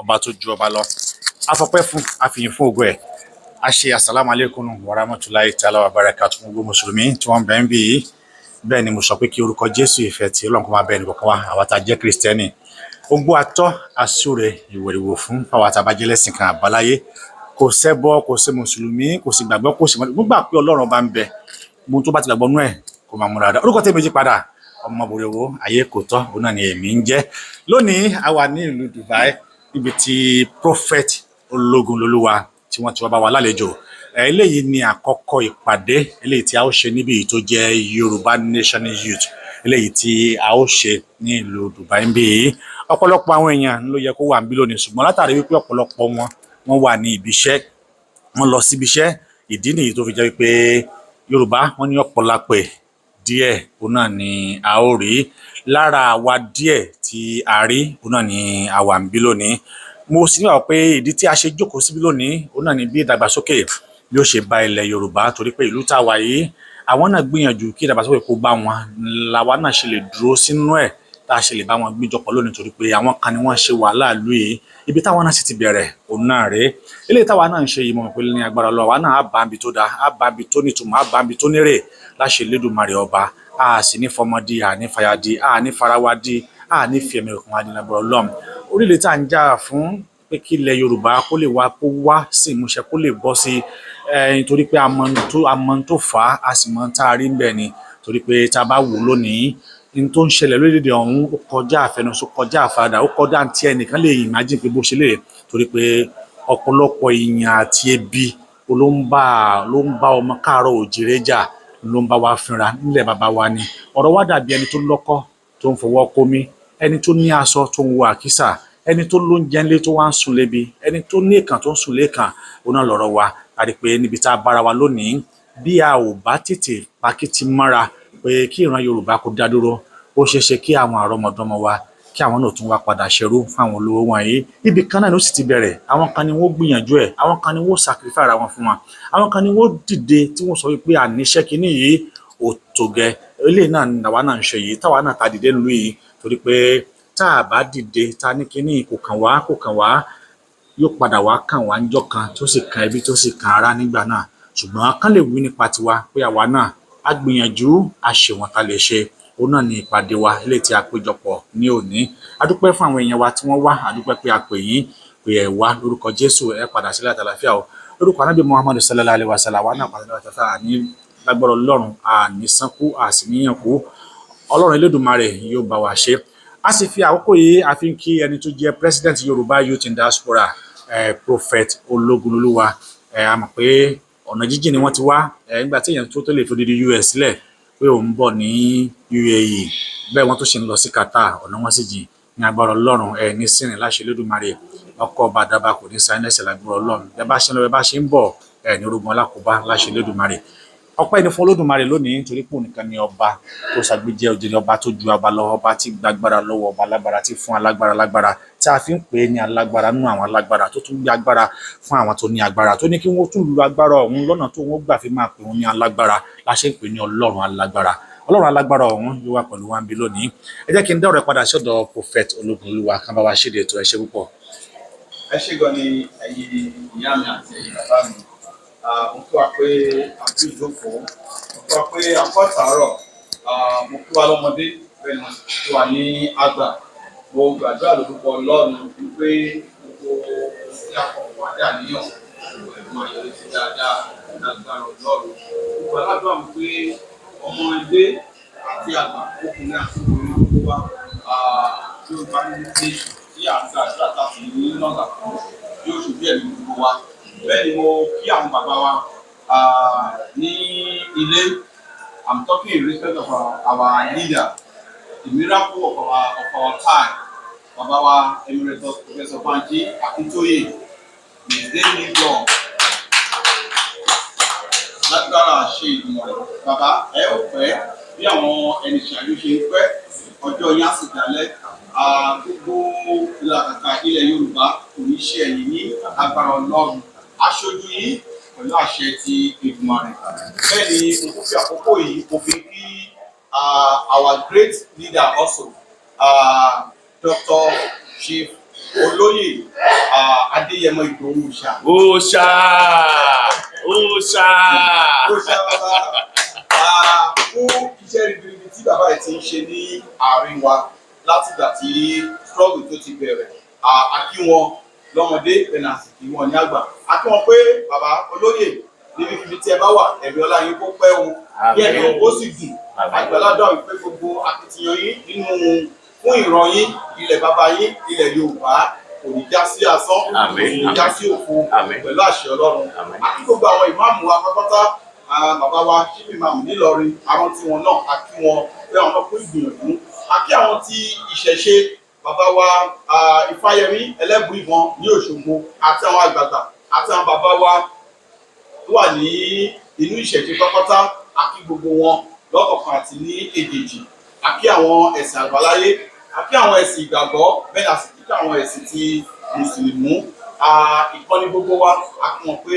Ọba tó ju ọba lọ. Afọpẹ́ fún, àfihàn fún ògo ẹ̀. A ṣe asalaamu aleykum wa rahmatulahi ta'ala wa barakatuh fún gbogbo mùsùlùmí tí wọ́n bẹ̀ ń bí yìí. Bẹ́ẹ̀ ni mo sọ pé kí orúkọ Jésù, ìfẹ́ tí Ọlọ́run kó máa bẹ́ẹ̀ nìkọ̀ọ̀kan wa, àwa tá a jẹ́ Kristẹni. Ogbó atọ́ asúre ìwẹ̀rìwò fún fáwọn àtàbájẹ́ lẹ́sìn kan àbáláyé. Kò sẹ́bọ, kò sí mùsùlùmí, kò sì gbàgbọ́, kò sì mọ́ gbà pé Ọlọ́run bá ń bẹ. Gbogbo tó bá ti gbàgbọ́ nú ẹ̀ kó máa múra dáadáa. Orúkọ tèmi yí padà, ọmọbìnrin owó ayé kò tọ́, òun náà ni èmi ń jẹ́. Lónìí, a wà ní ìlú Dubai níbi tí Prophet Ológunlolúwa tí wọ́n ti wá bá wa lálejò. Eléyìí ni àkọ́kọ́ ìpàdé eléyìí tí a ó ṣe níbí yìí tó jẹ́ Yorùbá Nation Youth, eléyìí tí a ó ṣe ní ìlú Dubai ń bí yìí. Ọ̀pọ̀lọpọ̀ àwọn èèyàn ló yẹ kó wà níbí lónìí, ṣùgbọ́n látàrí wípé ọ̀pọ̀lọpọ̀ wọn, wọ́n wà ní ibi iṣẹ́, wọ́n lọ síbi iṣẹ́. Ìdí nìyí tó fi jẹ́ wípé Yorùbá, wọ́n ní ọ̀pọ̀lápẹ̀ díẹ̀ òun náà ni a ó rí lára àwa. Díẹ̀ tí a rí òun náà ni a wà níbí lónìí. Mo sì nígbàgbọ́ pé ìdí tí a ṣe jókòó síbí lónìí, òun náà ni bí ìdàgbàsókè bí ó ṣe bá ilẹ̀ Yorùbá, torí pé ìlú tá a wà yìí, àwọn náà gbìyànjú kí ìdàgbàsókè kó bá wọn, làwa náà ṣe lè dúró sínú ẹ̀, tá a ṣe lè bá wọn gbéjọpọ̀ lónìí, torí pé àwọn kan ni wọ́n ṣe wàhálà ìlú yìí. Ibi táwọn náà sì ti bẹ̀rẹ̀ òun náà rèé. Eléyìí táwa náà ń ṣe yìí, mo mọ̀ pé ní agbára Ọlọ́run, àwa náà á bá ibi tó dáa, á bá ibi tó nítumọ̀, á bá ibi tó nírè láṣẹ Elédùmarè ọba. A sì ní fọmọdé, a ní fàyàdí, a ní farawádí, a ní fi ẹ̀mí òkun wa ní lágbára Ọlọ́run. Orílẹ̀ tá à ń jà fún pé kí ilẹ̀ Yorùbá kó lè wá, kó wá sí ìmúṣẹ, kó lè bọ́ sí ẹ, nítorí pé a mọ̀ tó fà á, a sì mọ̀ tá a rí ń bẹ̀ ni, torí pé tá a bá wò lónìí, n tó ń ṣẹlẹ̀ lórílẹ̀‐èdè ọ̀hún, ó kọjá àfẹnusọ, kọjá àfaradà, ó kọjá tí ẹnìkan lè imagine pé bó ṣe lè, torí pé ọ̀pọ̀lọpọ̀ ìyàn àti ebi ló ń bá ọmọ káàárọ̀ òjìrè jà, ló ń bá wa fínra nílẹ̀ bàbá wa ni. Ọ̀rọ̀ wa dàbí ẹni tó lọ́kọ́ tó ń fọwọ́ kómi, ẹni tó ní aṣọ tó ń wọ àkísà, ẹni tó lóúnjẹ ńlé tó wá ń sùn lébi, ẹni tó ní èèkàn tó ń sùn léèkàn. Òun náà lọ̀rọ̀ wa. A rí i pé níbi tá a bára wa lónìí, bí a ò bá tètè pakítí mọ́ra pé kí ìran Yorùbá kó dá dúró, ó ṣeé ṣe kí àwọn àrọmọdọ́mọ wa, kí àwọn náà tún wá padà ṣerú fún àwọn olówó wọ̀nyí. Ibì kan náà ló sì ti bẹ̀rẹ̀. Àwọn kan ni wọ́n gbìyànjú ẹ̀, àwọn kan ni wọ́n sacrifice ara wọn fún wọn, àwọn kan ni wọ́n dìde tí wọ́n sọ wípé àníṣe kínní yìí ò tó gẹ. Eléyìí náà làwa náà ń ṣe yìí, táwa náà ta dìde nílùú yìí, torí pé tá a bá dìde ta ní kínní kò kàn wá, kò kàn wá, yóò padà wá kàn wá níjọ́ kan, tó sì kan ẹbí, tó sì kan ará nígbà náà. Ṣùgbọ́n kán lè wí nípa tiwa pé àwa náà a gbìyànjú, a ṣe wọn ta lè ṣe. Òun náà ni ìpàdé wa eléyìí tí a péjọpọ̀ ní òní. A dúpẹ́ fún àwọn èèyàn wa tí wọ́n wá. A dúpẹ́ pé a pè yín, pé ẹ wá. Lórúkọ Jésù, ẹ padà sílẹ̀ àtàlàfíà o. Lórúkọ Anábì Muhammadu sallallahu alayhi wa sallam, wa náà padà sílẹ̀ àtàlàfíà. Àní lágbára Ọlọ́run, àní sánkú, àsìníyàn kú. Ọlọ́run Elédùmarè yóò bá wa ṣe. A sì fi àkókò yìí, a fi ń kí ẹni tó jẹ́ president Yorùbá Youth in Diaspora, Prophet Ológunlolúwa. A mọ̀ pé ọ̀nà jíjìn ni wọ́n ti wá. Nígbà tí èèyàn tó lè fi odidi US sílẹ̀ pé òun bọ̀ ní UAE, bẹ́ẹ̀ wọ́n tó ṣe ń lọ sí Qatar, ọ̀nà wọn sì jìn. Ní agbára Ọlọ́run, ẹ ní sìnrìn láṣẹ Elédùmarè. Ọkọ̀ ọba àdàbà kò ní sáyẹn lẹ́sẹ̀ lágbára Ọlọ́run. Bẹ́ẹ̀ bá ṣe ń lọ, bẹ́ẹ̀ bá ṣe ń bọ̀, ẹ ní orúgbọ́n alákòóbá láṣẹ Elédùmarè. Ọpẹ́ ni fún Olódùmarè lónìí, nítorí pé òun nìkan ni ọba tó ṣàgbéjẹ òjìrì, ọba tó ju ọba lọ, ọba tí gbàgbára lọ́wọ́ ọba alágbára, tí fún alágbára lágbára, tí a fi ń pè é ní alágbára nínú àwọn alágbára, tó tún gbé agbára fún àwọn tó ní agbára, tó ní kí wọ́n tún lu agbára ọ̀hún lọ́nà tó wọ́n gbà fi máa pè wọ́n ní alágbára, la ṣe ń pè ní Ọlọ́run alágbára. Ọlọ́run alágbára ọ̀hún yóò wà pẹ̀lú wa ń bí lónìí. Ẹ jẹ́ kí n dá ọ̀rẹ́ padà sọ́dọ̀ Prophet Ológunlolúwa kan bá wa ṣèdè ètò. Ẹ ṣé púpọ̀. Ẹ ṣé gan ni, ẹ̀yin ìyá mi àti ẹ̀yin bàbá mi. Mo kí wa pé a kú ìjókòó, mo kí wa pé a kú àtàárọ̀, mo kí wa lọ́mọdé, bẹ́ẹ̀ ni mo sì kí wa ní àgbà. Mo gbàdúrà lórúkọ Ọlọ́run wípé gbogbo tí a kọ̀ wá dà níyàn, gbogbo ẹ̀ máa yọrí sí dáadáa lágbára Ọlọ́run. Gbogbo aládùn wípé ọmọdé àti àgbà, ọkùnrin àti obìnrin, gbogbo wa, Yorùbá nation tí à ń gbàdúrà tá a sì ní lọ́gà fún, yóò ṣojú ẹ̀mí gbogbo wa. Bẹ́ẹ̀ ni mo kí àwọn bàbá wa ní ilé. I'm talking in respect of our leader, the miracle of our time, bàbá wa Emeritus Professor Banji Akintoye. May they live long. Lágbára ṣe ìgbìmọ̀ rẹ̀, bàbá, ẹ ó pẹ́ bí àwọn ẹni ṣàyò ṣe ń pẹ́. Ọjọ́ yín á sì dalẹ̀. Gbogbo ìlàkàkà ilẹ̀ Yorùbá kò ní ṣe ẹ̀yìn ní agbára Ọlọ́run, aṣojú yín pẹ̀lú àṣẹ ti Èdùmàrè. Bẹ́ẹ̀ ni mo tún fi àkókò yìí, mo fi kí our great leader also, Dr. Chief Olóyè Adéyẹmọ Ìgbòho Òòṣà. Òòṣà, òòṣà. Òòṣà bàbá, fún iṣẹ́ ribiribi tí bàbá yìí ti ń ṣe ní àárín wa látìgbà tí struggle tó ti bẹ̀rẹ̀. A kí wọn lọ́mọdé, bẹ́ẹ̀ náà sì kí wọn ní àgbà. A kí wọn pé bàbá olóyè, níbikíbi tí ẹ bá wà, ẹ̀mí ọlá yín kó pẹ́ o, kí ẹ̀mí wọn kó sì gùn. Àgbàládọ́ wípé gbogbo akitiyan yín nínú fún ìran yín, ilẹ̀ bàbá yín, ilẹ̀ Yorùbá, kò ní já sí asán, kò ní já sí òfo pẹ̀lú àṣẹ Ọlọ́run. Àti gbogbo àwọn ìmáàmù wa pátápátá, bàbá wa chief imam nílọrin, àwọn tí wọn náà, a kí wọn pé àwọn náà kó ìgbìyànjú. A kí àwọn tí ìṣẹ̀ṣe, bàbá wa Ifáyẹmí Ẹlẹ́bùíbọn ní Òṣogbo, àti àwọn àgbààgbà àti àwọn bàbá wa tó wà ní inú ìṣẹ̀ṣe pátápátá. A kí gbogbo wọn lọ́kọ̀ọ̀kan àti ní èjèèjì. A kí àwọn ẹ̀sìn àbáláyé, a kí àwọn ẹ̀sìn ìgbàgbọ́, bẹ́ẹ̀ náà sì kí àwọn ẹ̀sìn ti mùsùlùmí. Ìkànnì gbogbo wa, a kí wọn pé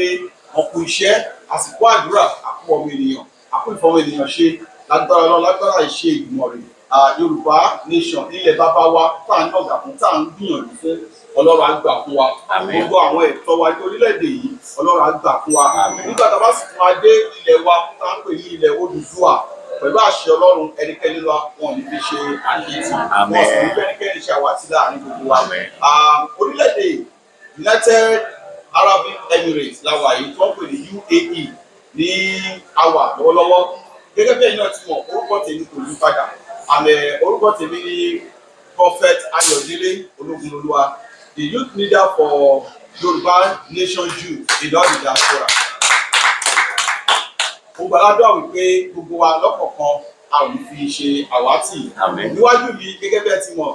wọn kú iṣẹ́, àsìkò àdúrà, a kú ọmọ ènìyàn, a kú ìfọmọ ènìyàn ṣe. Lágbára lọ, lágbára ìṣe ìgbìmọ̀ rẹ̀, Yorùbá nation, ilẹ̀ bàbá wa tá à ń nàgà fún, tá à ń gbìyànjú fún, Ọlọ́run á gbà fún wa. Gbogbo àwọn ẹ̀tọ́ wa ní orílẹ̀-èdè yìí, Ọlọ́run á gbà fún wa. Nígbà tá a bá sì fún wa dé ilẹ̀ wa tá à ń pè ní ilẹ̀ Odùduwà, pẹ̀lú àṣẹ Ọlọ́run, ẹnikẹ́ni wa wọn ò ní fi ṣe àkíyèsí, wọn sì ní fẹ́nikẹ́ni ṣe àwátì láàrin gbogbo wa. Orílẹ̀-èdè United Arabic Emirates la wà yìí, tí wọ́n pè ní UAE ní àwà lọ́wọ́lọ́wọ́. Gẹ́gẹ́ bí ẹ̀yin náà ti mọ̀, orúkọ tèmi kò yí padà. Àmẹ́ orúkọ tèmi ní Prophet Ayọ̀délé Ológunlolúwa, the youth leader for Yorùbá Nation Youth in all the diaspora. Mo gbàdúrà wípé gbogbo wa lọ́kọ̀ọ̀kan, a ò ní fi ṣe àwátì. Níwájú mi, gẹ́gẹ́ bí ẹ ti mọ̀,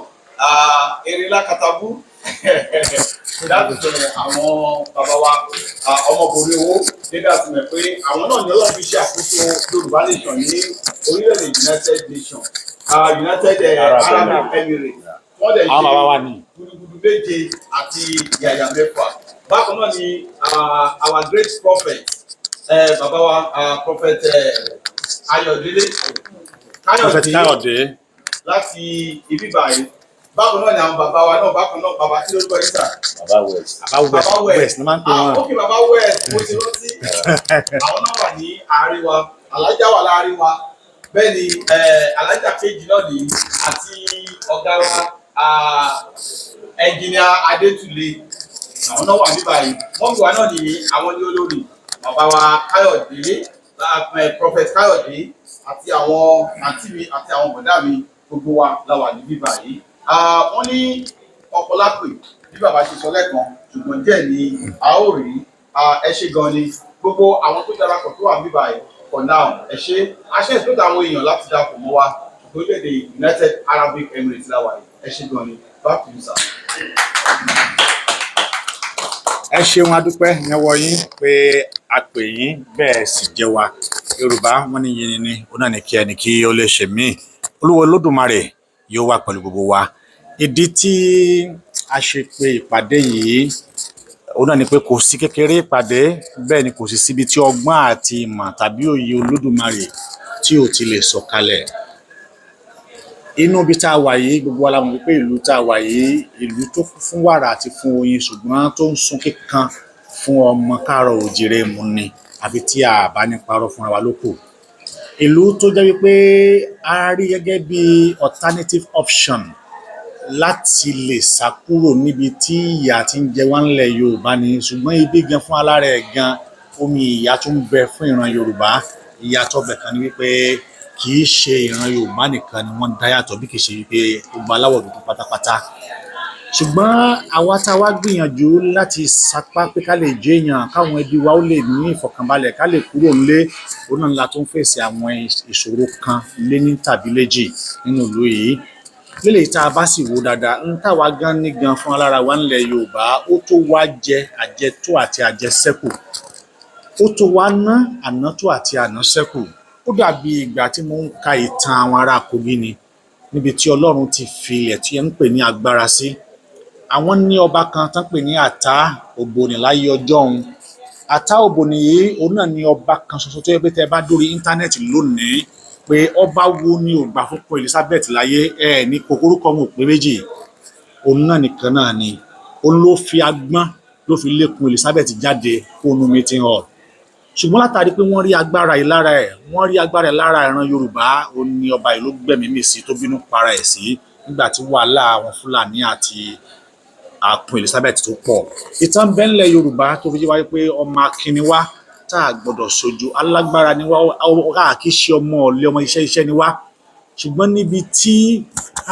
Erinla Katabu láti sọ àwọn bàbá wa ọmọbìnrin owó, gẹ́gẹ́ àti mọ̀ pé àwọn náà ní Ọlọ́run fi ṣe àkóso Yorùbá Nation ní orílẹ̀-èdè United Nation, United Arab Emirates. Wọ́n dẹ̀ Àwọn bàbá wa ṣe ni. gudugudu méje àti yàyà mẹ́fà. Bákan náà ni our great prophet, bàbá wa, Prophet Ayọ̀délé Prophet Káyọ̀dé Káyọ̀dé. láti ibi báyìí. Bákan náà ni àwọn bàbá wa náà. Bákan náà, bàbá, kí lórúkọ yín, sà? Bàbá West. Bàbá West. Bàbá West. West ní máa ń pè Ah, wọn. ok, bàbá West, mo ti rántí. Àwọn náà wà ní àárín wa, alájà wà láàárín wa. Bẹ́ẹ̀ ni alájà kejì náà ní, àti ọ̀gá wa, ẹnjìnìà Adétúlé, àwọn náà wà ní báyìí. Wọ́n fi wà náà ní àwọn ní olórí bàbá wa Káyọ̀dé, Prophet Káyọ̀dé, àti àwọn àǹtí mi àti àwọn bọ̀dá mi, gbogbo wa la wà níbí báyìí. Wọ́n ní ọ̀pọ̀lápè bí bàbá ṣe sọ lẹ́ẹ̀kan, ṣùgbọ́n díẹ̀ ni a ó rí. Ẹ ṣé gan ni gbogbo àwọn tó darapọ̀ tó wà níbí báyìí for now. Ẹ ṣé aṣẹ́ ìṣòro àwọn èèyàn láti darapọ̀ mọ́ wa orílẹ̀-èdè United Arabic Emirates la wà yìí. Ẹ ṣé gan ni. Back to you, sir. Ẹ ṣeun, adúpẹ́ yẹwọ yín pé a pè yín, bẹ́ẹ̀ sì jẹ́ wa. Yorùbá wọn ní yìnyín ni ó náà ní kí ẹni kí ó lè ṣe míì. Olúwo Olódùmarè yóò wà pẹ̀lú gbogbo wa. Ìdí tí a ṣe pé ìpàdé yìí, ó náà ni pé kò sí kékeré ìpàdé, bẹ́ẹ̀ ni kò sì síbi tí ọgbọ́n àti ìmọ̀ tàbí òye Olódùmarè tí ò ti lè sọ̀kalẹ̀. Inú ibi tá a wà yìí, gbogbo wa la mọ̀ wípé ìlú tá a wà yìí, ìlú tó kún fún wàrà àti fún oyin, ṣùgbọ́n tó ń sun kíkan fún ọmọ káàárọ̀ òjìrè mu ni, àfi tí a bá ní parọ́ fúnra wa lókù. Ìlú tó jẹ́ wípé a rí gẹ́gẹ́ bí alternative option láti lè sá kúrò níbi tí ìyà ti ń jẹ wá ńlẹ̀ Yorùbá ni, ṣùgbọ́n ibi gan fún alára ẹ̀ gan, omi ìyà tún ń bẹ fún ìran Yorùbá. Ìyàtọ̀ bẹ̀ kan ni wípé kì í ṣe ìran Yorùbá nìkan ni wọ́n dá yàtọ̀, bí kì í ṣe wípé gbogbo aláwọ̀ dúdú pátápátá. Ṣùgbọ́n àwa tá a wá gbìyànjú láti sapá pé ká lè jẹ́ èèyàn, káwọn ẹbí wa ó lè ní ìfọ̀kànbalẹ̀, ká lè kúrò nílé, òun náà la tó ń fèsì àwọn ìṣòro kan léní tàbí léjì nínú ìlú yìí. Lélẹ́yìí tá a bá sì wò dáadáa, ń táwa gan ní gan fún alára wa ńlẹ̀ Yorùbá, ó tó wá jẹ àjẹtó àti àjẹsẹ́kù, ó tó wá ná ànátó àti ànásẹ́kù. Ó dàbí ìgbà tí mo ń ka ìtàn àwọn ará Kogi ni, níbi tí Ọlọ́run ti fi ilẹ̀ tí ẹ ń pè ní agbára sí. Àwọn ní ọba kan tán pè ní Àtá Ògbóni láyé ọjọ́ òun. Àtá Ògbóni yìí, òun náà ní ọba kan ṣoṣo tó yẹ pé tẹ́ ẹ bá dórí íńtánẹ́ẹ̀tì lónìí pé ọba wo ni ò gbà fún Queen Elizabeth láyé, ẹ ní kòkòrò kan ò pé méjì, òun náà nìkan náà ni. Òun ló fi agbọ́n ló fi lé Queen Elizabeth jáde kónú meeting hall. Ṣùgbọ́n látàrí pé wọ́n rí agbára yìí lára ẹ̀, wọ́n rí agbára ẹ̀ lára ìran Yorùbá, ó ní ọba yìí ló gbẹ̀mí mì sí tó bínú para ẹ̀ sí nígbà tí wàhálà àwọn Fúlàní àti Queen Elizabeth tó pọ̀. Ìtàn bẹ́ńlẹ̀ Yorùbá tó fi yé wa pé ọmọ akin ni wá tá a gbọ́dọ̀ sojú, alágbára ni wá, a kì í ṣe ọmọ ọ̀lẹ, ọmọ iṣẹ́ iṣẹ́ ni wá. Ṣùgbọ́n níbi tí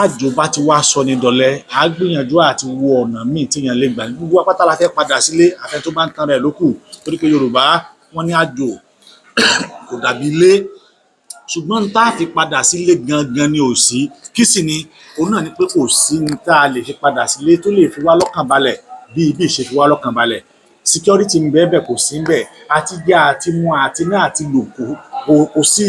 àjò bá ti wá sọ ní dọ̀lẹ, à á gbìyànjú àti wo ọ̀nà míì téèyàn lè gbà. Gbogbo wa pátá la fẹ́ padà sílé, àfẹn tó bá ń tan rẹ̀ lókù, torí pé Yorùbá wọ́n ní àjò kò dàbí ilé. Ṣùgbọ́n n tá a fi padà sílé gangan ni ò sí. Kí sì ni òun náà? Ni pé kò sí ní tá a lè fi padà sílé tó lè fi wá lọ́kàn balẹ̀ bí ibi ìṣe fi wá lọ́kàn balẹ̀. Security ń bẹ́ẹ̀ bẹ́ẹ̀, kò sí ń bẹ́ẹ̀, àti jẹ àti mu àti náà àti lò kò sí.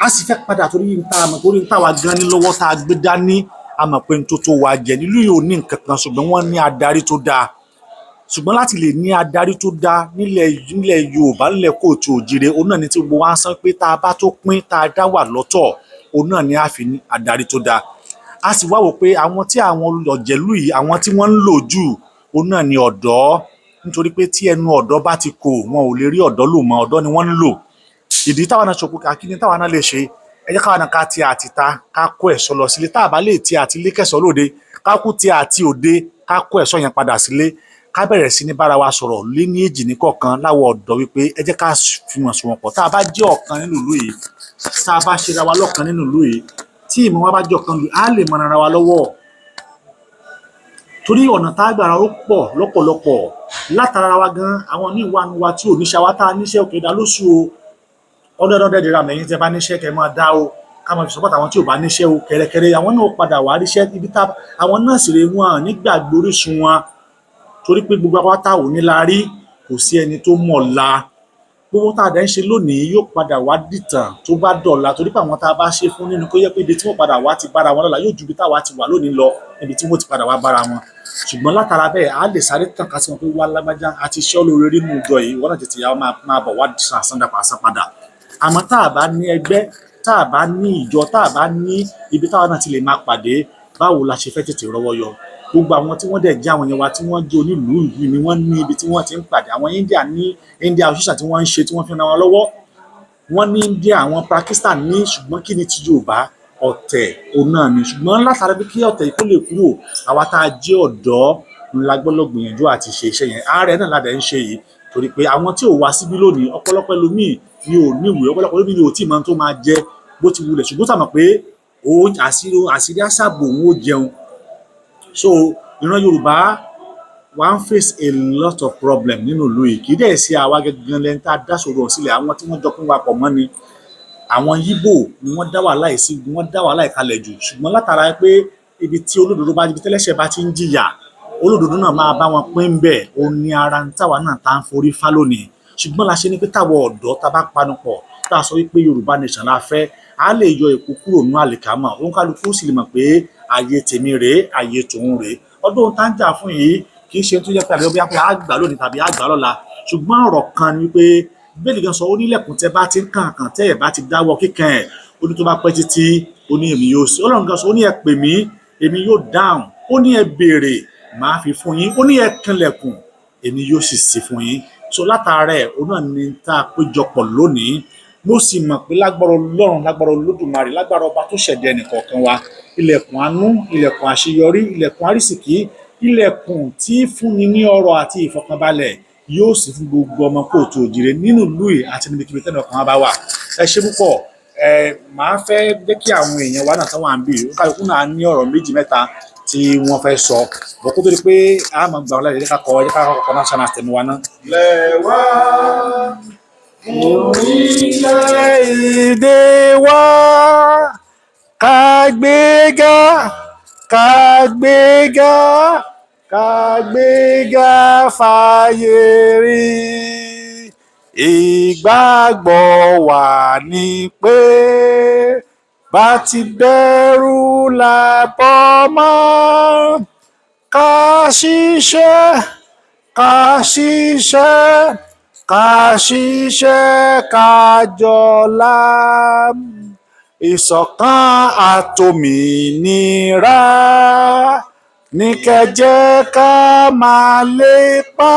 A sì fẹ́ padà torí n tá a mọ̀, torí n táwa gan ní lọ́wọ́ tá a gbé dání, a mọ̀ pé n tó tó wa jẹ nílùú yìí ò ní nǹkan kan. Ṣùgbọ́n wọ́n ní adarí tó dáa. Ṣùgbọ́n láti lè ní adarí tó dáa nílẹ̀ Yorùbá, nílẹ̀ kóòtù òjìrè, òun náà ní tí gbogbo wa ń sọ pé tá a bá tó pín, tá a dá wà lọ́tọ̀, òun náà ní a fi ní adarí tó dáa. A sì wá wò pé àwọn tí àwọn ọ̀jẹ̀lú yìí, àwọn tí wọ́n ń lò jù, òun náà ní ọ̀dọ́, nítorí pé tí ẹnu ọ̀dọ́ bá ti kò, wọn ò lè rí ọ̀dọ́ lò mọ́. Ọ̀dọ́ ni wọ́n ń lò. Ìdí táwa náà sọ pé kí ni táwa náà lè ṣe? Ẹ jẹ́ káwa náà ká ti àtìta ká kó ẹ̀ṣọ́ lọ sílé. Tá a bá lè ti àti ilé kẹ̀ṣọ́ lóde, ká kú ti àti òde ká kó ẹ̀ṣọ́ yẹn padà sílé. Ká bẹ̀rẹ̀ sí ní bára wa sọ̀rọ̀ lé ní èjì ní kọ̀ọ̀kan láwọ̀ ọ̀dọ́ wípé ẹ jẹ́ ká fìmọ̀ sọ̀wọ́n pọ̀. Tá a bá jẹ́ ọ̀kan nínú ìlú yìí, tá a bá ṣera wa lọ́kan nínú ìlú yìí, tí ìmọ̀ wa bá jẹ́ ọ̀kan lù, á lè mọ ara wa lọ́wọ́, torí ọ̀nà tá a gbà ó pọ̀ lọ́pọ̀lọpọ̀ látara wa gan. Àwọn míì wà nù wa tí ò níṣẹ́, wa tá a níṣẹ́ òkè dá lóṣù o, 100 dirham lẹ́yìn tí ẹ bá níṣẹ́ kẹ́ máa dá o, ká máa fi support àwọn tí ò bá níṣẹ́ o. Kẹ̀rẹ̀kẹ̀rẹ̀ àwọn náà padà wá ríṣẹ́ ibi tá àwọn náà sì rè wọn nígbàgbé orísun wọn, torí pé gbogbo apáta ò ní la rí, kò sí ẹni tó mọ̀ la. Gbogbo tá a dẹ̀ ń ṣe lónìí yóò padà wá dìtàn tó bá dọ̀la, torí pé àwọn tá a bá ṣe fún nínú kó yẹ pé ibi tí wọ́n padà wá ti bára wọn lọ́la yóò ju ibi táwa ti wà lónìí lọ, níbi tí wọ́n ti padà wá bára wọn. Ṣùgbọ́n látara bẹ́ẹ̀, a lè sáré tàn ká sí wọn pé wá lágbájá àti iṣẹ́ olóore nínú ìjọ yìí, wọ́n náà tètè yá máa bọ̀ wá san àsandàpọ̀ àsan padà. Àmọ́ tá a bá ní ẹgbẹ́, tá a bá ní ìjọ, tá a bá ní ibi táwa náà ti lè máa pàdé, báwo la ṣe fẹ́ tètè rọ́wọ́ yọ? Gbogbo àwọn tí wọ́n dẹ̀ jẹ́ àwọn yẹn wa tí wọ́n jẹ́ onílùú ìlú ni wọ́n ní ibi tí wọ́n ti ń pàdé. Àwọn India ní India association tí wọ́n ń ṣe, tí wọ́n fi ran wọn lọ́wọ́. Wọ́n ní India, àwọn Pakistan ní. Ṣùgbọ́n kí ni ti Yorùbá? Ọ̀tẹ̀ òun náà ni. Ṣùgbọ́n látara pé kí ọ̀tẹ̀ yìí kó lè kúrò, àwa tá a jẹ́ ọ̀dọ́ ńlá gbọ́dọ̀ gbìyànjú àti ṣe iṣẹ́ yẹn. Ààrẹ náà la dẹ̀ ń ṣe yìí, torí pé àwọn tí ò wá síbí lónìí, ọ̀pọ̀lọpọ̀ ẹlòmíì ni ò níwèé, ọ̀pọ̀lọpọ̀ ẹlòmíì ni ò tí ì mọ ohun tó máa jẹ bó ti wulẹ̀, ṣùgbọ́n sàmọ̀ pé àṣírí àṣírí àṣàbò òun ó jẹun. So ìran Yorùbá wa ń face a lot of problem nínú ìlú yìí. Kì í dẹ̀ ṣe àwa gangan lẹ́ni tá a dá ṣòro ọ̀hún sílẹ̀, àwọn tí wọ́n jọ pín wa pọ̀ mọ́ ni. Àwọn Yíbò ni wọ́n dá wàhálà yìí sí, wọ́n dá wàhálà yìí kalẹ̀ jù. Ṣùgbọ́n látara pé ibi tí olódodo bá, ibi tẹ́lẹ́ṣẹ̀ bá ti ń jìyà, olódodo náà máa bá wọn pín bẹ́ẹ̀. Ó ní ara ń táwa náà tá ń forí fá lónìí. Ṣùgbọ́n la ṣe ni pé táwọn ọ̀dọ́ tá a bá panupọ̀, tá a sọ wípé Yorùbá nation la fẹ́, á lè yọ èkó kúrò nínú àlìkámà. Òun kálukú sì lè mọ̀ pé ààyè tèmi rèé, ààyè tòun rèé. Ọdún tá ń jà fún yìí kì í ṣe tó jẹ́ pé àbí bóyá pé á gbà lónìí tàbí á gbà lọ́la. Ṣùgbọ́n ọ̀rọ̀ kan ni wípé bẹ́ẹ̀lì gan sọ, ó nílẹ̀kùn tẹ́ bá ti ń kàn kàn, tẹ́ ẹ̀ bá ti dáwọ́ kíkan ẹ̀, ó ní tó bá pẹ́ títí, ó ní èmi yóò sí. Ọlọ́run gan sọ, ó ní ẹ pè mí, èmi yóò dáhùn. Ó ní ẹ béèrè, màá fi fún yín. Ó ní ẹ kanlẹ̀kùn, èmi yóò sì ṣí fún yín. So látara ẹ̀, òun náà ni tá a péjọpọ̀ lónìí. Mo sì mọ̀ pé lágbára Ọlọ́run, lágbára Olódùmarè, lágbára ọba tó ṣẹ̀dá ẹnìkọ̀ọ̀kan wa, ilẹ̀kùn àánú, ilẹ̀kùn àṣeyọrí, ilẹ̀kùn àrísìkí, ilẹ̀kùn tí fúnni ní ọrọ̀ àti ìfọ̀kànbalẹ̀ yóò sì fún gbogbo ọmọ kóòtù òjìrè nínú ìlú yìí àti níbikíbi tẹ́nu ọkàn wa bá wà. Ẹ ṣé púpọ̀. Ẹ màá fẹ́ jẹ́ kí àwọn èèyàn wa náà tán wà ń bì, kálukú náà ní ọ̀rọ̀ méjì mẹ́ta tí wọ́n fẹ́ sọ bọ̀ kó tó di pé a máa gbà wọ́n láyè. Ẹ jẹ́ ká kọ́ national anthem wa náà. Lẹ́wà Orílẹ̀-èdè wa, kàgbéga, kàgbéga, kàgbéga fàyè rí. Ìgbàgbọ́ wa ni pé bá ti bẹ̀rù là bọ́ mọ́, ká ṣiṣẹ́, ká ṣiṣẹ́, ká ṣiṣẹ́, ká jọlá. Ìṣọ̀kan àtòmìnira Ní kẹjẹ́ ká máa lépa,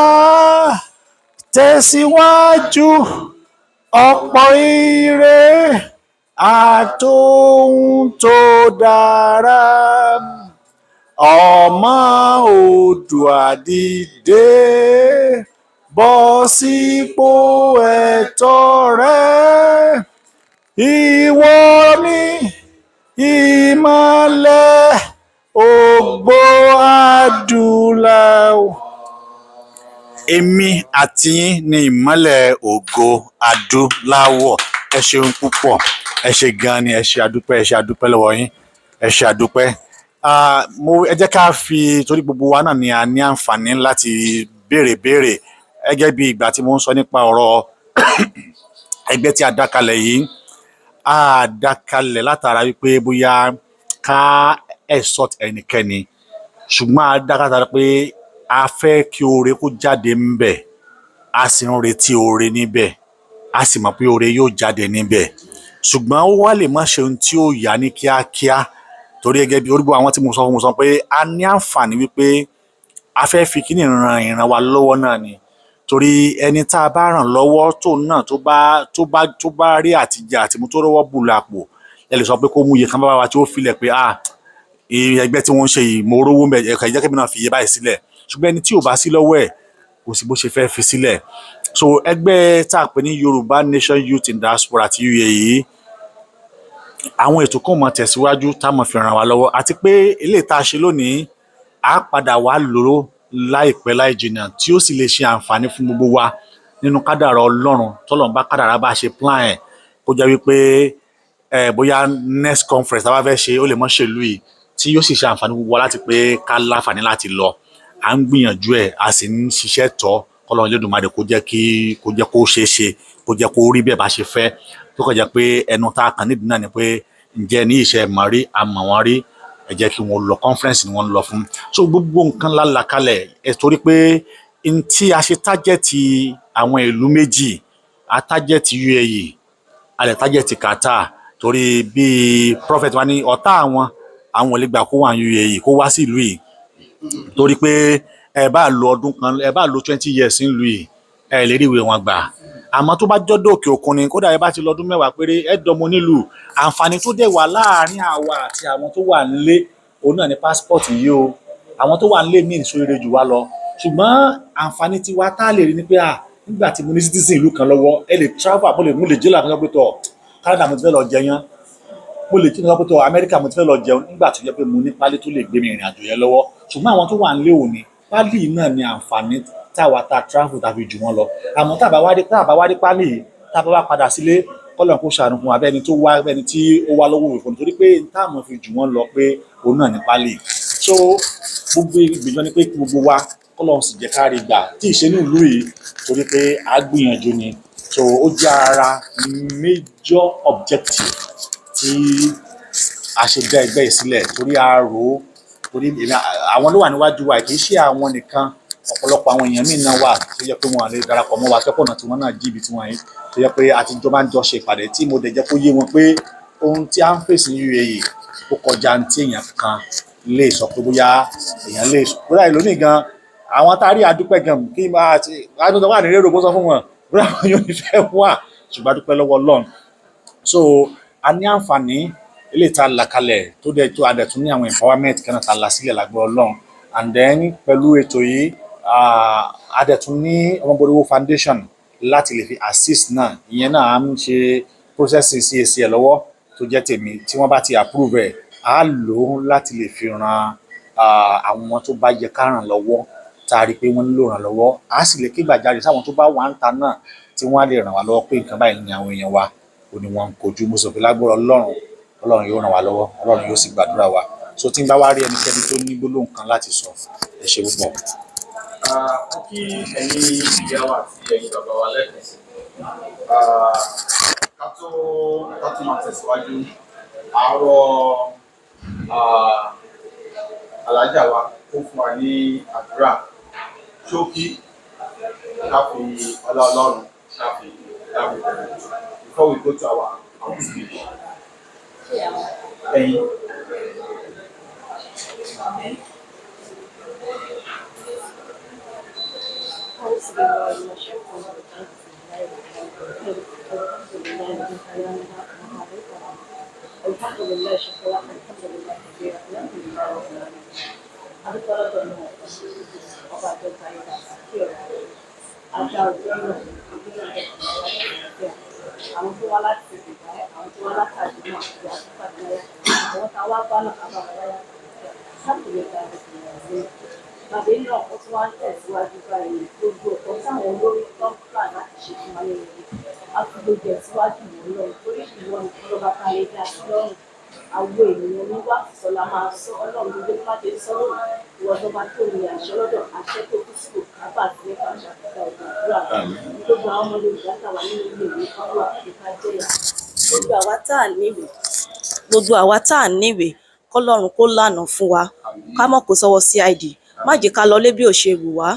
tẹ̀síwájú ọ̀pọ̀ ire àtohun tó dára. Ọmọ Oòduà dìde, bọ́ sípò ẹ̀tọ́ rẹ. Ìwọ ni ìmọ́lẹ̀ ògbó adúláwọ̀. Èmi àti yín ni ìmọ́lẹ̀ ògo adúláwọ̀. Ẹ ṣeun púpọ̀, ẹ ṣe gan ni, ẹ ṣe àdúpẹ́, ẹ ṣe àdúpẹ́ lọ́wọ́ yín, ẹ ṣe àdúpẹ́. Mo ẹ jẹ́ ká fi, torí gbogbo wa náà ni a ní àǹfààní láti béèrè béèrè gẹ́gẹ́ bí ìgbà tí mo ń sọ nípa ọ̀rọ̀ ẹgbẹ́ tí a dá kalẹ̀ yìí. A dá kalẹ̀ látara wípé bóyá ká exhort ẹnikẹ́ni, ṣùgbọ́n a dá kalẹ̀ látara pé a fẹ́ kí oore kó jáde ńbẹ̀, a sì ń retí oore níbẹ̀, a sì mọ̀ pé oore yóò jáde níbẹ̀, ṣùgbọ́n ó wá lè má ṣe ohun tí ó yá ní kíákíá, torí gẹ́gẹ́ bí orúkọ àwọn tí mo sọ fún, mo sọ pé a ní àǹfààní wípé a fẹ́ fi kíní ran ìran wa lọ́wọ́ náà ni, torí ẹni tá a bá ràn lọ́wọ́ tó náà tó bá rí àtijẹ àtìmú tó rọ́wọ́ bù lápò, ẹ lè sọ pé kó mú iye kan bá wa tí ó filẹ̀ pé, ah, ẹgbẹ́ tí wọ́n ń ṣe yìí, mo rówó ń bẹ̀, ẹ̀ka ìjẹ́ kébì náà fi iye báyìí sílẹ̀. Ṣùgbọ́n ẹni tí ò bá sí lọ́wọ́ ẹ̀, kò sí bó ṣe fẹ́ fi sílẹ̀. So ẹgbẹ́ tá a pè ní Yorùbá Nation Youth in Diaspora ti UAE yìí, àwọn ètò kan máa tẹ̀síwájú tá a máa fi ràn wá lọ́wọ́, àti pé eléyìí tá a ṣe lónìí, á padà wá lò ó láìpẹ́ láì jìnnà, tí ó sì lè ṣe àǹfààní fún gbogbo wa nínú kádàrá Ọlọ́run, tọ́lọ́run bá kádàrá bá ṣe plan ẹ̀, kó jẹ́ wípé ẹ bóyá next conference tá a bá fẹ́ ṣe, ó lè mọ́ ṣèlú yìí, tí yóò sì ṣe àǹfààní gbogbo wa láti pé ká láǹfààní láti lọ. À ń gbìyànjú ẹ̀, a sì ń ṣiṣẹ́ tọ́ kọ́lọ́run Elédùmarè kó jẹ́ kó ṣeé ṣe, kó jẹ́ kó rí bẹ́ẹ̀ bá ṣe fẹ́. Tó kàn jẹ́ pé ẹnu tá a kàn nídìí náà ni pé ǹjẹ́ ní ìṣe mọ̀ rí àmọ̀ wọn rí, ẹ jẹ́ kí wọ́n lọ conference ni wọ́n ń lọ fún. So gbogbo nǹkan la là kalẹ̀ ẹ, torí pé n tí a ṣe target àwọn ìlú méjì, a target UAE, a lè target Qatar, torí bí prophet wa ní ọ̀tá àwọn ò lè gbà kó wà ní UAE, kó wá sí ìlú yìí, torí pé ẹ bá lo ọdún kan, ẹ bá lo 20 years nílùú yìí, ẹ lè rí ìwé wọn gbà. Àmọ́ tó bá jọ́dọ̀ òkè òkun ni, kódà ẹ bá ti lọ ọdún 10 péré, ẹ dọmọ nílùú. Àǹfààní tó dẹ̀ wà láàárín àwa àti àwọn tó wà nílé, òun náà ní passport yìí o. Àwọn tó wà nílé míì sóríire jù wá lọ, ṣùgbọ́n àǹfààní tiwa tá a lè rí ni pé, à nígbà tí mo ní citizen ìlú kan lọ́wọ́, ẹ lè travel, mo lè jẹ́ làkúnṣe pé tọ̀ Canada mo ti fẹ́ lọ jẹyán, mo lè jẹ́ pé tọ̀ Amẹ́ríkà mo ti fẹ́ lọ jẹun, nígbà tó jẹ́ pé mo ní pálí tó lè gbé mi ìrìn àjò yẹn lọ́wọ́. Ṣùgbọ́n àwọn tó wà nílé òní pálí náà ní àǹfààní táwa ta travel tàbí jù wọ́n lọ. Àmọ́ tá a bá wá dé pálí yìí, tá a bá wá padà sílé, kọ́lọ̀ kó ṣàánú fún wa, bẹ́ẹ̀ ni tó wá, bẹ́ẹ̀ ni tí ó wá lọ́wọ́ òfin, torí pé táàmù fi jù wọ́n lọ pé òun náà ní pálí. So gbogbo ìgbìyànjú ni pé kí gbogbo wa kọ́lọ̀ sì jẹ́ ká rí gbà tí ìṣe ní ìlú yìí, torí pé a gbìyànjú ni. So ó jẹ́ ara major objective tí a ṣe dá ẹgbẹ́ yìí sílẹ̀, torí a rò ó, torí àwọn ló wà níwájú wa, kì í ṣe àwọn nìkan, ọ̀pọ̀lọpọ̀ àwọn èèyàn míì náà wà tó jẹ́ pé wọn lè darapọ̀ mọ́ wa, tó pọ̀ náà tí wọ́n náà jí ibi tí wọ́n yìí, tó jẹ́ pé àtijọ́ máa ń jọ ṣe ìpàdé, tí mo dẹ̀ jẹ́ kó yé wọn pé ohun tí a ń fèsì ní UAE, ó kọjá ní tí èèyàn kan lè sọ pé bóyá èèyàn lè sọ bóyá ìlú gan. Àwọn tá a rí, adúpẹ́ gan, kí máa ti adúpẹ́ wà ní rérò bó sọ fún wọn bóyá àwọn yóò ní fẹ́ wà, ṣùgbọ́n adúpẹ́ lọ́wọ́ Ọlọ́run. So a ní àǹfààní eléyìí tá a là kalẹ̀, tó dẹ̀ tó a dẹ̀ tún ní àwọn empowerment kan náà tá a là sílẹ̀ lágbára Ọlọ́run. And then pẹ̀lú ètò yìí, a dẹ̀ tún ní Ọmọboriwo Foundation láti lè fi assist náà. Ìyẹn náà, à ń ṣe processing CAC ẹ̀ lọ́wọ́, tó jẹ́ tèmi, tí wọ́n bá ti approve ẹ̀, á lò ó láti lè fi ran àwọn tó bá yẹ ká ràn lọ́wọ́, tá a rí i pé wọ́n nílò ìrànlọ́wọ́. Á sì lè ké gbàjarè sáwọn tó bá wà ń ta náà, tí wọ́n á lè ràn wá lọ́wọ́ pé nǹkan báyìí ni àwọn èèyàn wa ò ní wọ́n ń kojú. Mo sọ pé lágbára Ọlọ́run, Ọlọ́run yóò ràn wá lọ́wọ́, Ọlọ́run yóò sì gbàdúrà wa. So tí n bá wá rí ẹnikẹ́ni tó ní gbólóhùn kan láti sọ, ẹ ṣe púpọ̀. Mo kí ẹ̀yin ìyá wa àti ẹ̀yin bàbá wa lẹ́ẹ̀kan sí. Ká tó máa tẹ̀síwájú, àárọ̀ alájà wa kó fún wa ní àdúrà ṣókí, ká fi ọlá Ọlọ́run ká fi bẹ̀rẹ̀ before we go to our speech. Ẹ̀yin. أعوذ بالله من الشيطان الرجيم. بسم الله الرحمن الرحيم. الحمد لله رب العالمين. الحمد لله شكرا، الحمد لله كثيرا، الحمد لله رب العالمين. Adúpẹ́ lọ́dọ̀ náà, ọba àjọta ayé àti ọ̀rọ̀ àti àwùjọ náà, ìdílé ọ̀dọ̀ àwọn tó wá láti Dubai, àwọn tó wá láti àdúgbò àti àtúpàdé láyà, àwọn tá a wá bá náà kábàá láyà, alhamdulillahi rabbil alamin. Bàbá náà ó tún wá ń tẹ̀síwájú báyìí. Gbogbo ọ̀pọ̀ táwọn olórí tó ń plan láti ṣe fún wa ní ilé, a fi gbogbo ẹ̀ síwájú ìwọ lọ́run, torí ìwọ nìkan lọ́ba ká lè dá sí lọ́rùn. Àwọn ènìyàn ní wá sọ la máa sọ. Ọlọ́run, gbogbo bá ti sọ̀rọ̀, ìwọ tó bá tó ní àṣẹ lọ́dọ̀, àṣẹ tó kú sí kábà àti nípa àṣà àti ọ̀gbọ̀n àdúrà. Gbogbo àwọn ọmọ Yorùbá tà wà nínú ilé ìwé kan wà kíkà jẹ́yà. Gbogbo àwa tá à níwèé, kọ́lọ́run kó lànà fún wa, ká mọ̀ kó sọ́wọ́ CID, má jẹ́ ká lọlé bí ò ṣe wù wá.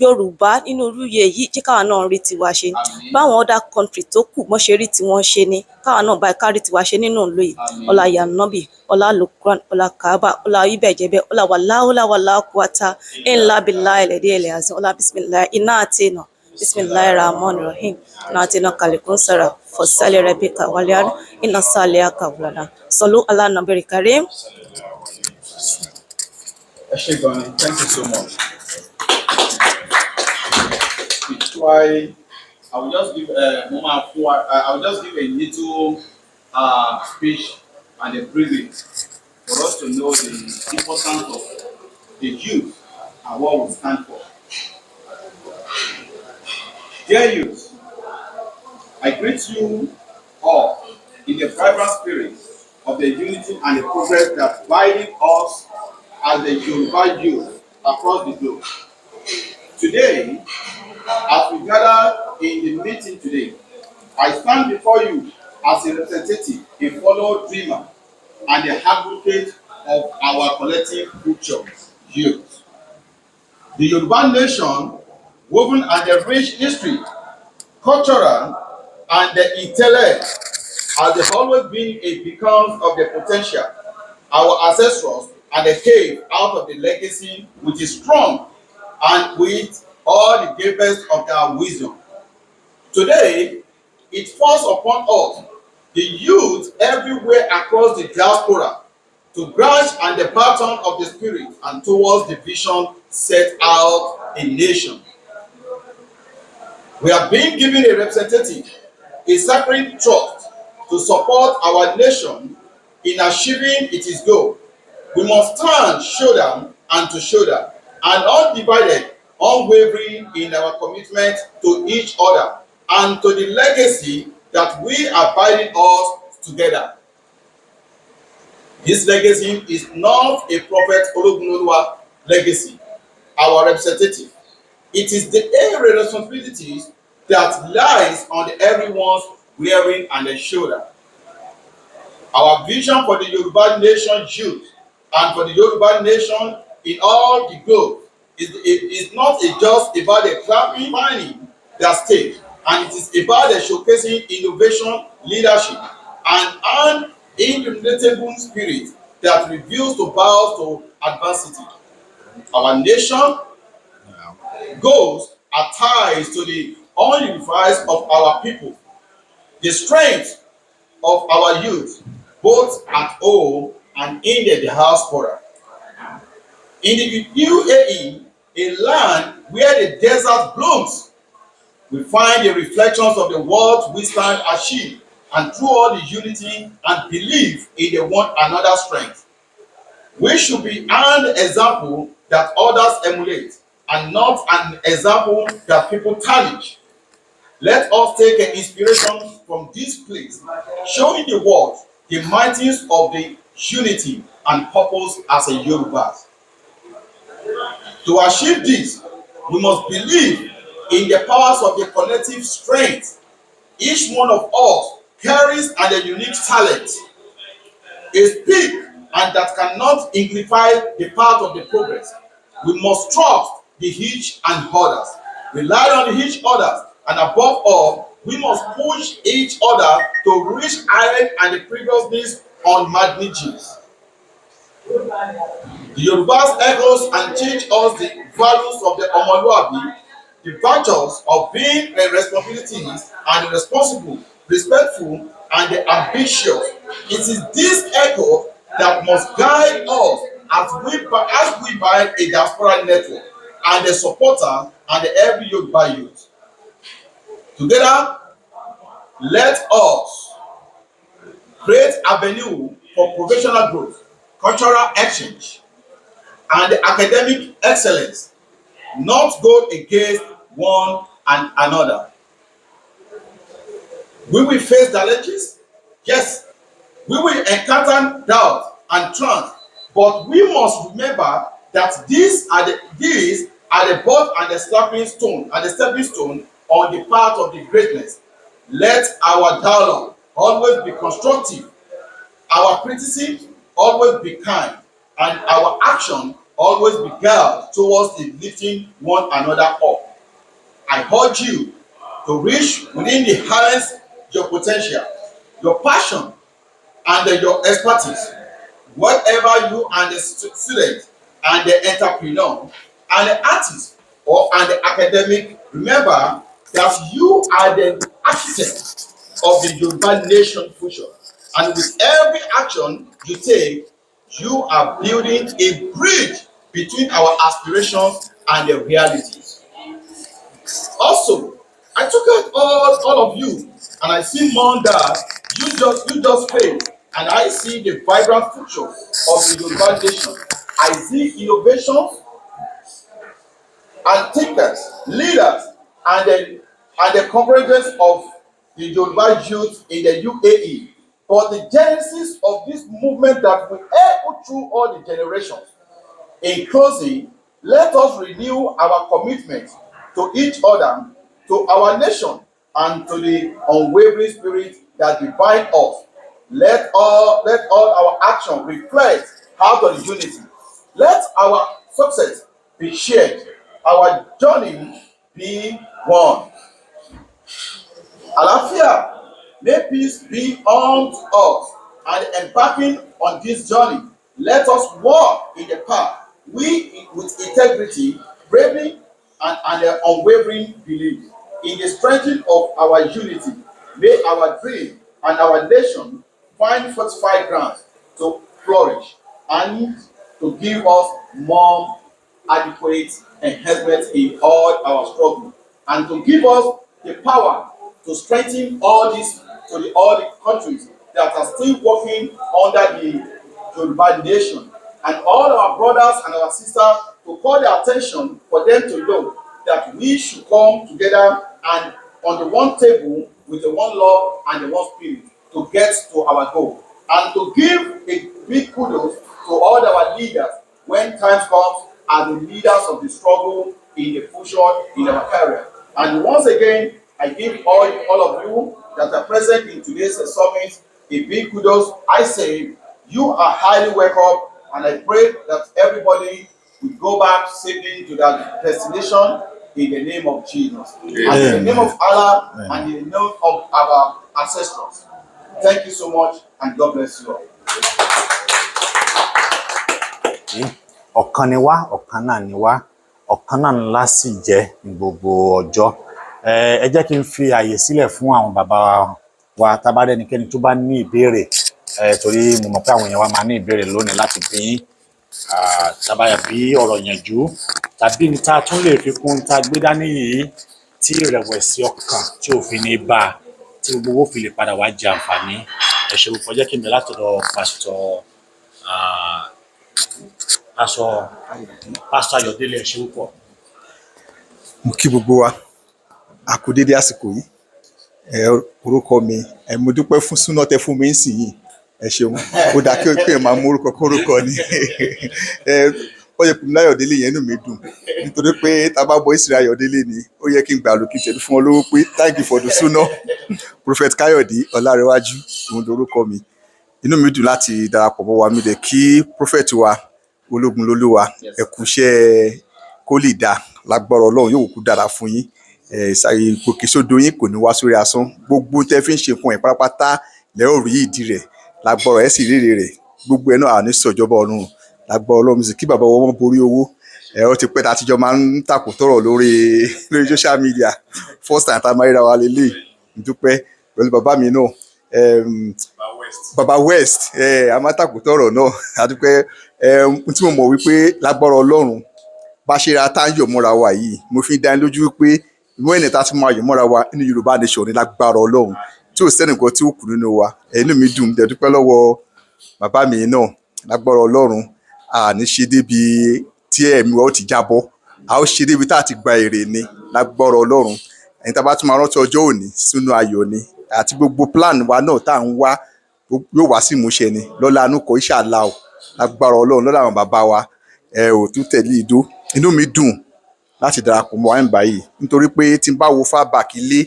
Yorùbá nínú irúyè yìí, jẹ́ káwa náà rí tiwa ṣe báwọn other country tó kù mọ́ ṣe rí tiwọn ṣe ni, káwa náà báyìí ká rí tiwa ṣe nínú ìlú yìí. Ọlá yanobi, ọlá lukran, ọlá kaaba, ọlá ibẹ̀jẹ̀bẹ̀, ọlá wàláhùlà wàlá kúwàtà ńlá bílá ẹlẹ́dẹ́ ẹlẹ́ àti ọlá bisimilahi iná àti iná bisimilahi rahman rahim iná àti iná kalikun sara fọsálẹ̀ rẹ̀bíkà wàlíàrí iná sálẹ̀ àkàwùlàdà sọlú alánàbẹ̀rẹ̀ karim. Ẹ ṣé gan ni, thank you so much. Why I will just give mo máa fún wa, I will just give a little speech and a briefing for us to know the importance of the youth and what we stand for. Dear youth, I greet you all in the vibrant spirit of the unity and the progress that binding us as the Yoruba youth across the globe. Today, as we gather in the meeting today, I stand before you as a representative, a fellow dreamer, and a advocate of our collective future, youth. The Yoruba nation, woven and a rich history, cultural, and the intellect, has always been a beacon of the potential our ancestors and the cave out of the legacy which is strong and with all the givers of their wisdom. Today, it falls upon us, the youth everywhere across the diaspora, to grasp and the pattern of the spirit and towards the vision set out a nation. We have been given a representative, a sacred trust to support our nation in achieving its goal. We must stand shoulder and to shoulder and undivided, unwavering in our commitment to each other and to the legacy that we are binding us together. This legacy is not a Prophet Ologunoluwa legacy, our representative. It is the area responsibilities that lies on everyone's wearing and the shoulder. Our vision for the Yoruba nation youth and for the Yoruba nation in all the globe is not a just about the clapping, finding their stage, and it is about the showcasing innovation, leadership, and an indomitable spirit that refuses to bow to adversity. Our nation goals are tied to the unified of our people, the strength of our youth, both at home and in the diaspora. In the UAE, a land where the desert blooms, we find the reflections of the world we stand achieve and through all the unity and belief in the one another's strength. We should be an example that others emulate and not an example that people tarnish. Let us take an inspiration from this place, showing the world the mightiness of the unity and purpose as a Yoruba. To achieve this, we must believe in the powers of the collective strength. Each one of us carries a unique talent, a speak and that cannot amplify the path of the progress. We must trust the each and others, rely on each other, and above all, we must push each other to reach higher and the previously on magnitudes. The Yorubas echoes and teach us the values of the Omoluabi, the The virtues of being the responsibilities and responsible, respectful, and ambitious. It is this echo that must guide us as we build a diaspora network and the supporter and the every Yoruba youth. Together, let us create avenue for professional growth, cultural exchange, and academic excellence, not go against one and another. We will face challenges, yes. We will encounter doubt and trance, but we must remember that these are the both and the stepping stone on the path of the greatness. Let our dialogue always be constructive, our criticism always be kind, and our action always be geared towards the lifting one another up. I urge you to reach within the harness your potential, your passion, and your expertise. Whatever you and the student and the entrepreneur and the artist or and the academic, remember that you are the architect of the Yoruba nation future. And with every action you take, you are building a bridge between our aspirations and the realities. Also, I took out all of you and I see more that you just fail, and I see the vibrant future of the Yoruba nation. I see innovations and thinkers, leaders, and the convergence of the Yoruba youth in the UAE. But the genesis of this movement that will echo through all the generations. In closing, let us renew our commitment to each other, to our nation, and to the unwavering spirit that defines us. Let all our action reflect out of unity. Let our success be shared, our journey be one. Àlàáfíà, may peace be unto us, and embarking on this journey, let us walk in the path we with integrity, bravery, and an unwavering belief in the strengthening of our unity. May our dream and our nation find fortified grounds to flourish and to give us more adequate enhancement in all our struggle and to give us the power to strengthen all these to all the countries that are still working under the Yoruba nation and all our brothers and our sisters, to call their attention for them to know that we should come together and on the one table with the one love and the one spirit to get to our goal, and to give a big kudos to all our leaders when time comes as the leaders of the struggle in the future in our career. And once again, I give all of you that are present in today's summit a big kudos. I say you are highly welcome, and I pray that everybody will go back safely to their destination in the name of Jesus. And in the name of Allah and in the name of our ancestors. Thank you so much, and God bless you all. Ọ̀kan ni wá, ọ̀kan náà ni wá, ọ̀kan náà ńlá sì jẹ́ ní gbogbo ọjọ́. Ẹ jẹ́ kí n fi àyè sílẹ̀ fún àwọn bàbá wa, tá bá rẹ́nikẹ́ni tó bá ní ìbéèrè, torí mo mọ̀ pé àwọn èèyàn wa máa ní ìbéèrè lónìí láti bí yín, tá bá yà bí ọ̀rọ̀ yànjú tàbí ní ta tún lè fi kún ta gbé dání yìí tí ìrẹ̀wẹ̀sì ọkàn tí ò fi ní bá a, tí gbogbo owó fi lè padà wá jẹ àǹfààní. Ẹ ṣé púpọ̀. Jẹ́ kí n bẹ̀rẹ̀ látọ̀dọ̀ pásítọ̀ Ayọ̀délé. Ẹ ṣé púpọ̀. Mo kí gbogbo wa, a kú dédé àsìkò yìí. Ẹ orúkọ mi, ẹ mo dúpẹ́ fún súná tẹ fún mi ń sìn yìí. Ẹ ṣeun. Ó dáa kí ẹ máa mú orúkọ kórúkọ ni. Ẹ ó yẹ kí Ayọ̀délé yẹn, inú mi dùn nítorí pé tá a bá bọ Israel Ayọ̀délé ni ó yẹ kí n gbà lókè tẹ̀lé fún ọ lówó pé thank you for the súná. Prophet Káyọ̀dé Ọlárẹ̀wájú òun lorúkọ mi. Inú mi dùn láti darapọ̀ mọ́ wa. Mi dẹ̀ kí prophet wa ológun lolúwa. Ẹ kú iṣẹ́, kó lè dáa lágbára Ọlọ́run, yóò kú dára fún yín. Ìgbòkèsódò yín kò ní wá sórí asán. Gbogbo tẹ́ fi ń ṣe nǹkan ẹ̀ pátápátá lẹ́ ò rí ìdí rẹ̀ lágbára, ẹ̀ sì rírì rẹ̀. Gbogbo ẹ̀ náà àní sọ̀jọba ọ̀run lágbára Ọlọ́run. Sì kí bàbá wọn borí owó. Ẹ ó ti pẹ́ tá a ti jọ máa ń tàkùtọ̀rọ̀ lórí social media. First time tá a máa ríra wa lélẹ̀. Mo dúpẹ́ pẹ̀lú bàbá mi náà. Bàbá West, a máa tàkùtọ̀rọ̀ náà. A dúpẹ́. Tí mo mọ̀ wípé lágbára Ọlọ́run, bá ṣe ra tá ń yọ̀ mọ́ra wa yìí, mo fi ń dá yín lójú wípé ìwé ẹ̀nì tá a tún máa yọ̀ mọ́ra wa nínú Yorùbá Nation ní lágbára Ọlọ́run, tí ò sẹ́nìkan tí ó kù nínú wa. Inú mi dùn, dẹ̀ dúpẹ́ lọ́wọ́ bàbá mi náà. Lágbára Ọlọ́run, a ní ṣe débi tí ẹ̀mí wa ó ti jábọ́, a ó ṣe débi tá a ti gba èrè ni lágbára Ọlọ́run. Ẹ̀yin tá a bá tún máa rántí ọjọ́ òní sínú ayọ̀ ni, àti gbogbo plan wa náà tá à ń wá yóò wá sí ìmúṣẹ ni lọ́la anúkọ̀ inshallah o, lágbára Ọlọ́run, lọ́la àwọn bàbá wa. Ẹ ò tún tẹ̀lé ìdó. Inú mi dùn láti darapọ̀ mọ́ àyìnbá yìí, nítorí pé tí n bá wo far back, ilé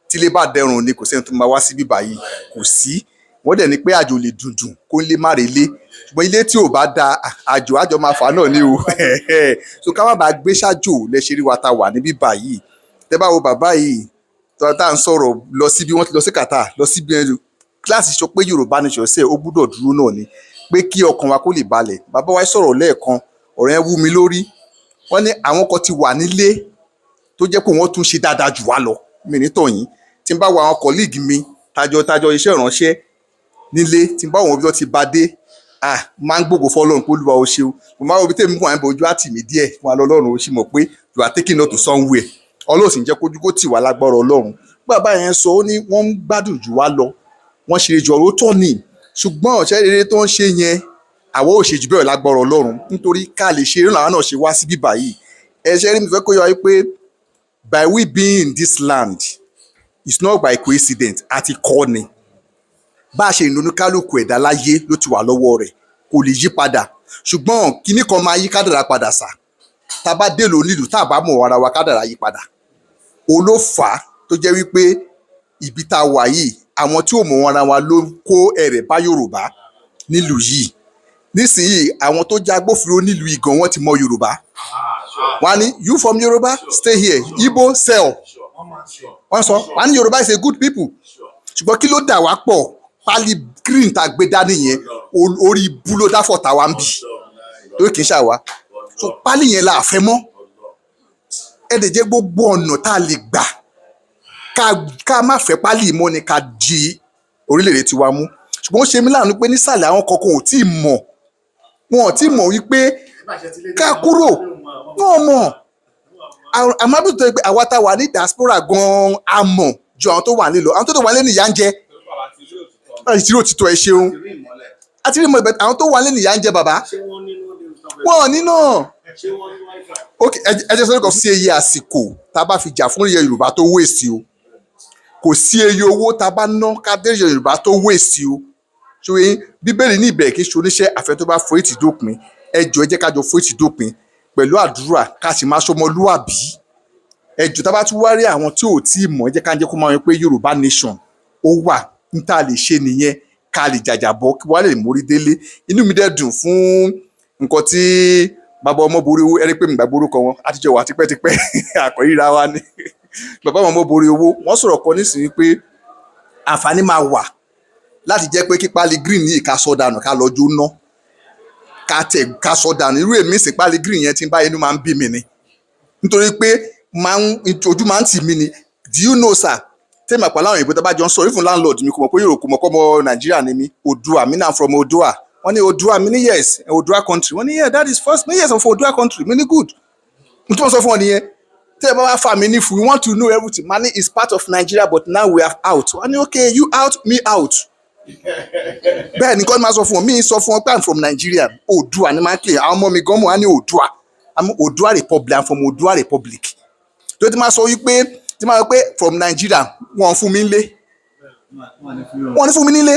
tílé bá dẹrùn ni, kò sẹ́ni tó máa wá síbí báyìí, kò sí. Wọ́n dẹ̀ ní pé àjò lè dùndùn kó lè má relé, ṣùgbọ́n ilé tí ò bá da, àjò àjọ máa fà náà ní o. So ká má bàa gbé ṣájò lẹ ṣe rí wa ta wà níbí báyìí. Tẹ́ bá wo bàbá yìí tá à ń sọ̀rọ̀ lọ síbi, wọ́n ti lọ sí Qatar, lọ síbi kíláàsì, sọ pé Yorùbá Nation ṣe ó gbúdọ̀ dúró náà ni, pé kí ọkàn wa kó lè balẹ̀. Bàbá wa sọ̀rọ̀ lẹ́ẹ̀kan, ọ̀rọ̀ yẹn wú mi lórí. Wọ́n ní àwọn kan ti wà nílé tó jẹ́ pé wọ́n tún ṣe dáadáa jù wá lọ. Mi ní tọ̀yìn, tí n bá wo àwọn colleague mi tajọ iṣẹ́ ìránṣẹ́ nílé, tí n bá wọn bí wọ́n ti bá dé, ah, máa ń gbògbò fọlọ́run pé Olúwa ó ṣeun. Mo máa ń wo ibi tèmi wà níbo, ojú á tì mí díẹ̀ fún wa lọ́lọ́run, ó sì mọ̀ pé you are taking us to somewhere. Ọlọ́run sì ń jẹ́ kójú kó tì wá lágbára Ọlọ́run. Bàbá yẹn sọ, ó ní wọ́n ń gbádùn jù wá lọ, wọ́n ṣe jù ọ̀rọ̀ tó ní, ṣùgbọ́n ọ̀ṣẹ́ rere tó ń ṣe yẹn, àwọn ò ṣe jù bẹ́ẹ̀ lágbára Ọlọ́run, nítorí ká lè ṣe eré làwọn náà ṣe wá síbí báyìí. Ẹ ṣe rí mi, fẹ́ kó yọ wá pé by we being in this land, it's not by coincidence. Àti kọ́ ni bá a ṣe ìrònú kálukú ẹ̀dá láyé ló ti wà lọ́wọ́ rẹ̀, kò lè yí padà. Ṣùgbọ́n kinní kan máa yí kádàrá padà sà, tá a bá dé lò nílùú, tá a bá mọ̀ ara wa, kádàrá yí padà. Òun ló fà á tó jẹ́ wípé ibi tá a wà yìí, àwọn tí ò mọ̀ ara wa ló ń kó ẹ̀rẹ̀ bá Yorùbá nílùú yìí nísìnyìí. Àwọn tó jẹ́ agbófinró nílùú Ìgàn, wọ́n ti mọ Yorùbá. Wọ́n á ní, "You from Yorùbá, stay here. Igbo, sell." Wọ́n sọ, wọ́n á ní Yorùbá is a good people. Ṣùgbọ́n kí ló dà wá pọ̀? Pálí green tá a gbé dání yẹn, orí ibú ló dáfọ̀ tá wa ń bì lórí, kì í ṣàwá. So pálí yẹn la fẹ́ mọ́. Ẹ lè jẹ́ gbogbo ọ̀nà tá a lè gbà ká má fẹ́ pálí mọ́ ni ká di orílẹ̀-èdè tiwa mú. Ṣùgbọ́n ó ṣe mí láàánú pé nísàlẹ̀, àwọn kankan ò tí ì mọ̀, wọn ò tí ì mọ̀ wípé ká kúrò, wọn ò mọ̀. Àmọ́ bí tó yẹ pé àwa tá a wà ní diaspora gan-an, a mọ̀ ju àwọn tó wà nílé lọ. Àwọn tó wà nílé nìyà ń jẹ láti tí òtítọ́. Ẹ ṣeun, àti rí mọ̀ ibẹ̀. Àwọn tó wà nílé nìyà ń jẹ bàbá wọn ò ní náà. Ok, ẹ jẹ́ sọ́dọ̀, kò sí iye àsìkò tá a bá fi jà fún ilẹ̀ Yorùbá tó waste o. Kò sí iye owó tá a bá ná ká dé ilẹ̀ Yorùbá tó waste o. Ṣòye Bíbélì ní ìbẹ̀rẹ̀ kí ṣoníṣẹ́ àfẹ́ tó bá forí tì dópin. Ẹ jọ̀ọ́, ẹ jẹ́ ká jọ forí tì dópin pẹ̀lú àdúrà, ká sì máa ṣọmọlúwàbí. Ẹ jọ̀ọ́, tá a bá tún wá rí àwọn tí ò tí ì mọ̀, ẹ jẹ́ ká jẹ́ kó máa wí pé Yorùbá Nation ó wà ní tá a lè ṣe nìyẹn, ká lè jàjàbọ́ kí wọ́n lè mórí délé. Inú mi dẹ̀ dùn fún nǹkan tí bàbá ọmọ borí owó. Ẹni pé mi gbàgbọ́ orúkọ wọn, àtijọ́ wà tipẹ́tipẹ́, àkọ́ríra wa ni. Bàbá ọmọ borí owó, wọ́n sọ̀rọ̀ kan nísìnyí pé àǹfààní máa wà láti jẹ́ pé kí pálí green yìí ká sọ dànù, ká lọ jóná, ká tẹ̀ ká sọ dànù. Irú èmi sì, pálí green yẹn tí ń bá inú máa ń bí mi ni, nítorí pé máa ń ojú máa ń tì mí ni. Do you know, sir, tẹ́mi àpá láwọn òyìnbó tó bá jọ ń sọ, even landlord mi kò mọ̀ pé Yorùbá, kò mọ̀ kọ́ ọmọ Nàìjíríà ni mí. Oòduà mi náà, from Oòduà. Wọ́n ní Oòduà mi ní yes, Oòduà country. Wọ́n ní yeah, that is first. Ní yes, I'm from Oòduà country. Mi ní good. N tí wọ́n sọ fún ọ nìyẹn. Tẹ́ ẹ bá wá fà mí ní fún, we want to know everything. Money is part of Nigeria, but now we are out. Wọ́n ní okay, you out, me out. Bẹ́ẹ̀ ni kọ́ máa sọ fún ọ, mi sọ fún ọ pé I'm from Nigeria. Oòduà ni máa ń pè àwọn ọmọ mi gan mọ̀ á ní Oòduà. I'm Oòduà Republic, I'm from Oòduà Republic. Tó ti máa sọ wípé, tí máa sọ pé from Nigeria, wọ́n fún mi nílé, wọ́n ní fún mi nílé.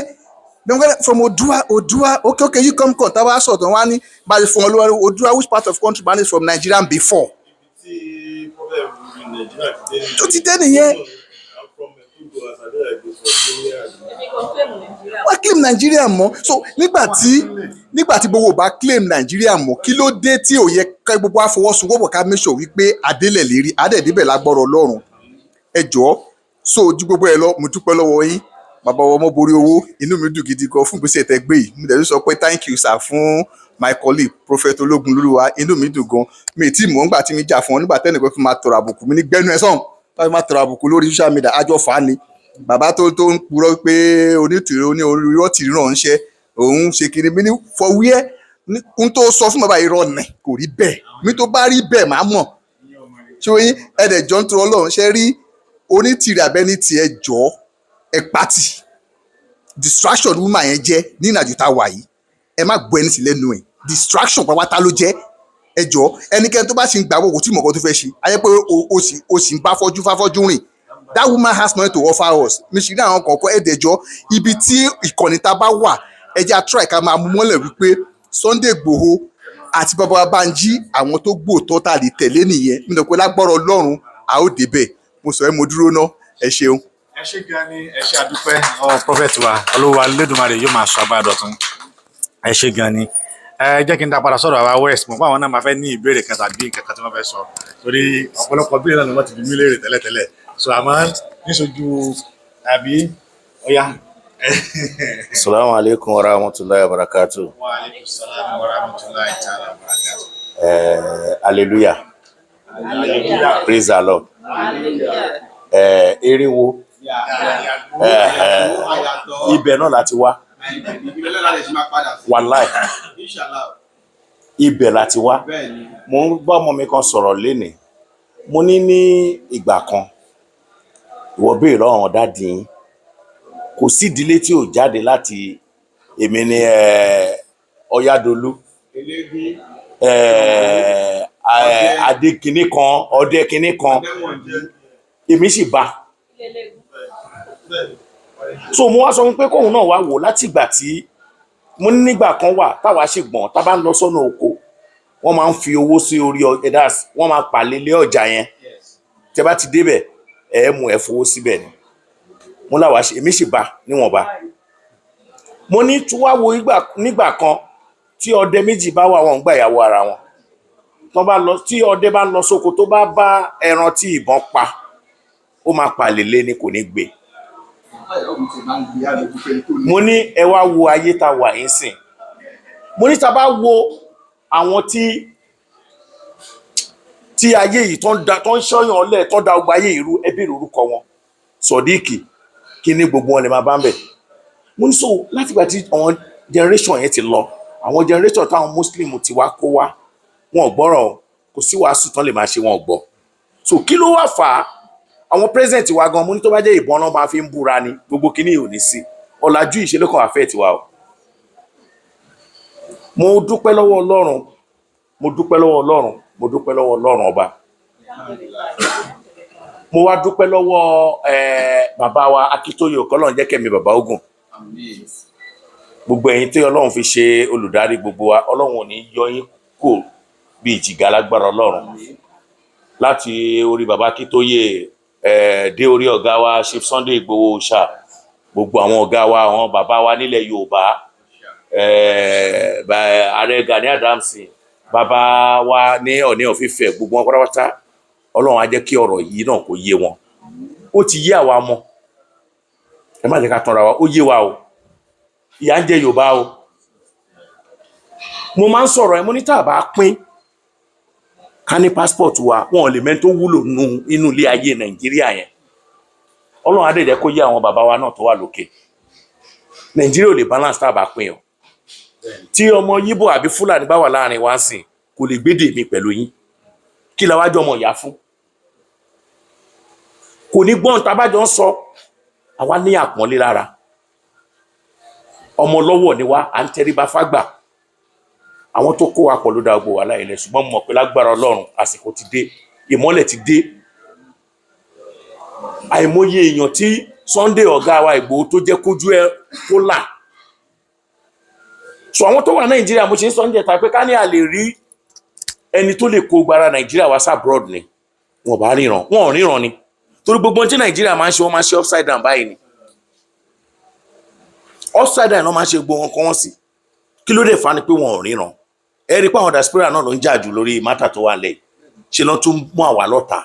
From Oòduà, Oòduà, okay, you come come. Táwa sọ̀tàn wá ní bá a ṣe fún ọ lọ́wọ́ Oòduà, which part of country? Bá ní from Nigeria before. Tí problem Nàìjíríà ti dé nìyẹn. Tó ti dé nìyẹn. I'm from Togo as I dey like this for Guinea. Èmi kò claim Nàìjíríà. Wọ́n claim Nàìjíríà mọ́. So nígbà tí gbogbo bá claim Nàìjíríà mọ́, kí ló dé tí ò yẹ ká gbogbo àfọwọ́sowọ́pọ̀ ká make sure wípé adélẹ̀ lérí adẹ̀díbẹ̀ lágbọ́rọ̀ Ọlọ́run? Ẹ jọ̀ọ́, so ojú gbogbo ẹ lọ, mo dúpẹ́ lọ́wọ́ yín, bàbá ọmọ borí owó. Inú mi dùn gidi gan fún ìgbésẹ̀ tẹ́ gbé yìí. Mo dẹ̀ tún sọ pé thank you, sir, fún My colleague, Prophet Ológunlolúwa, inú mi dùn gan. Mi tí mò ń gbà tí mi jà fún ọ nígbà tẹ́nìkan fi máa tọrọ àbùkù mi ní gbẹ́nu ẹ̀ sọ̀hún, tó fi máa tọrọ àbùkù lórí social media, àjọ fà á ni. Bàbá tó ń purọ́ pé onítìrí oní irọ́ tìrí ránṣẹ́ òun ṣe kiri mi ní fọwíẹ́ n tó sọ fún bàbá, irọ́ nì kò rí bẹ́ẹ̀. Mi tó bá rí bẹ́ẹ̀, máa mọ̀ ṣé oyin ẹ̀ẹ́dẹ̀ jọ ń tọrọ Ọlọ́run ṣe rí onítìrí abẹ́ni tiẹ̀ jọ ẹ pátì. Distraction woman yẹn jẹ́ ní ìrìnàjò tá a wà yìí. Ẹ má gbọ́ ẹni sí lẹ́nu ẹ̀, distraction pápátá ló jẹ́. Ẹ jọ, ẹnikẹ́ni tó bá ṣì ń gbà wò, kò tí mọ̀ nǹkan tó fẹ́ ṣe ayé pé o sì ń bá fọ́jú fáfọ́jú rìn. That woman has nothing to offer us. Mi sì rí àwọn kọ̀ọ̀kan ẹ̀ẹ́dẹ̀jọ́ ibi tí ìkànnì tá a bá wà, ẹ jẹ́ á try ká máa mú mọ́lẹ̀ wípé Sunday Igboho àti bàbá Banji, àwọn tó gbòòtọ́ tá a lè tẹ̀lé nìyẹn. Mi lọ pé lágbọ́rọ̀ Ọlọ́run, a ó débẹ̀. Mo sọ ẹ́, mo dúró ná, ẹ ṣeun. Ẹ ṣé gan ni, ẹ ṣé, àdúpẹ́ ọ prophet wa. Olúwa Lédùmarè yóò máa sọ agbára dọ̀tun. Ẹ ṣé gan ni. Ẹ jẹ́ kí n dá padà sọ̀rọ̀ àwa west mọ̀ pé àwọn náà máa fẹ́ ní ìbéèrè kan tàbí nǹkan kan tí wọ́n fẹ́ sọ, torí ọ̀pọ̀lọpọ̀ béèrè náà ni wọ́n ti bí mí léèrè tẹ́lẹ̀tẹ́lẹ̀. So àmọ́ níṣojú àbí ọ̀yá. Assalamu alaikum wa rahmatullahi wa barakatuh. Wa alaikum salam wa rahmatullahi ta'ala wa barakatuh. Hallelujah. Praise the Lord. Eriwo. Ibẹ̀ náà láti wá. Ìbílẹ̀ náà lè ṣe máa padà sí. Wàláì, Inshallah. ibẹ̀ láti wá. Bẹ́ẹ̀ ni. Mo ń bá ọmọ mi kan sọ̀rọ̀ lénìí. Mo ní ní ìgbà kan, ìwọ béèrè lọ́wọ́ àwọn daddy yín. Kò sí ìdílé tí ò jáde láti èmi ní Ọ̀yádolú. Eléégún. Adé kinní kan, ọdẹ kinní kan. Adéwọ̀njẹ́. Èmi sì bá. So mo wá sọ fún pé kóun náà wá wò láti ìgbà tí mo ní nígbà kan wà táwa ṣì gbọ̀n, tá a bá ń lọ sọ́nà oko, wọ́n máa ń fi owó sí orí ẹ̀dá, wọ́n máa pàlè lé ọjà yẹn. Tẹ́ bá ti débẹ̀, ẹ̀ mú ẹ̀ fowó síbẹ̀ ni. Mo láwa ṣe, èmi sì bá níwọ̀nba. Mo ní tí wá wo nígbà kan tí ọdẹ méjì bá wà, wọn ń gbà ìyàwó ara wọn. Tó bá lọ, tí ọdẹ bá lọ sóko, tó bá bá ẹran tí ìbọn pa, ó máa pàlè lé ni, kò ní gbé. Mo ní ẹ wá wo ayé tá wà yín sìn. Mo ní tá bá wo àwọn tí ayé yìí tó ń da, tó ń ṣọ́yàn ọlẹ̀, tó ń da ọgbà ayé ìrú, ẹbí orúkọ wọn Sodiq kí ní gbogbo wọn lè máa bá ń bẹ̀. Mo ní so látìgbà tí àwọn generation yẹn ti lọ, àwọn generation táwọn Muslim ti wá kó wá, wọn ò gbọ́rọ̀ o. Kò sí wàásù tán lè máa ṣe, wọn ò gbọ́. So kí ló wá fà á? Àwọn president wa gan, mo ní tó bá jẹ́ ìbọn náà máa fi ń búra ni, gbogbo kíní ò ní sí ọ̀làjú ìṣelókàn àfẹ́ tiwa o. Mo dúpẹ́ lọ́wọ́ Ọlọ́run, mo dúpẹ́ lọ́wọ́ Ọlọ́run, mo dúpẹ́ lọ́wọ́ Ọlọ́run ọba. Mo wá dúpẹ́ lọ́wọ́ bàbá wa Akíntóyè, Ọlọ́run jẹ́ kẹ́mi bàbá ogun. Àmín. Gbogbo ẹ̀yin tí Ọlọ́run fi ṣe olùdarí gbogbo wa, Ọlọ́run ò ní yọ yín kò bí ìjìgá lágbára Ọlọ́run. Láti orí bàbá Akíntóyè dé orí ọ̀gá wa Chief Sunday Igboho Òòṣà, gbogbo àwọn ọ̀gá wa, àwọn bàbá wa nílẹ̀ Yorùbá, ààrẹ Gani Adams, bàbá wa ní Ọọ̀ni of Ifẹ̀, gbogbo wọn pátápátá, Ọlọ́run á jẹ́ kí ọ̀rọ̀ yìí náà kó yé wọn. Ó ti yé àwa mọ́, ẹ má jẹ́ ká tanra wa, ó yé wa o. Ìyà ń jẹ Yorùbá o. Mo máa ń sọ̀rọ̀ ẹ, mo ní tá a bá pín ká ní passport wa, wọn ò lè mẹ́ni tó wúlò nù inú ilé ayé Nàìjíríà yẹn. Ọlọ́run á dẹ̀ jẹ́ kó yé àwọn bàbá wa náà tó wà lókè. Nàìjíríà ò lè balance tá a bá pín o. Tí ọmọ Yíbò àbí Fúlàní bá wà láàrin wa sìn, kò lè gbédè mi pẹ̀lú yín. Kí la wá jọ ọmọ ìyá fún? Kò ní gbọ́n tá a bá jọ ń sọ. Àwa ní àpọ́nlé lára, ọmọ lọ́wọ́ ni wá, à ń tẹríba fágbà. Àwọn tó kó wa pọ̀ ló da gbogbo wàhálà ilẹ̀. Ṣùgbọ́n mo mọ̀ pé lágbára Ọlọ́run, àsìkò ti dé, ìmọ́lẹ̀ ti dé. Àìmọye èèyàn tí Sunday ọ̀gá wa Ìgbòho tó jẹ́ kójú ẹ kó là. So àwọn tó wà Nàìjíríà, mo ṣe ń sọ níjẹta pé ká ní a lè rí ẹni tó lè kó gbára Nàìjíríà wá s'abroad ni, wọn bá ríran, wọn ò ríran ni, torí gbogbo ohun tí Nàìjíríà máa ń ṣe, wọ́n máa ń ṣe upside down báyìí ni. Upside down náà máa ń ṣe gbogbo wọn kọ́ wọ́n sí. Kí ló dé fa ni pé wọn ò ríran? Ẹ rí i pé àwọn diaspora náà ló ń jà jù lórí matter tó wà lẹ́yìn, ṣe lọ́n tún mú àwa lọ́ta.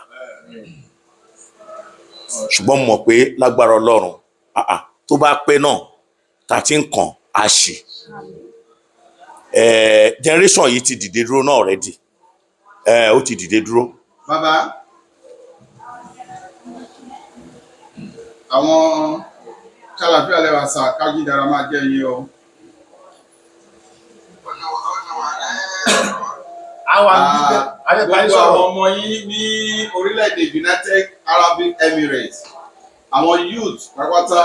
Ṣùgbọ́n mo mọ̀ pé lágbára Ọlọ́run, ah ah, tó bá pẹ́ náà tá a ti ń kàn á ṣì. Generation yìí ti dìde dúró náà already. Ó ti dìde dúró. Bàbá, àwọn kálàfíà lẹ́wà sà, kájídára máa jẹ́ yín o. Àwọn Ah, àgbẹ̀ parí gbogbo sọ̀rọ̀. àwọn ọmọ yín ní orílẹ̀-èdè United Arabic Emirates, àwọn youth pátápátá,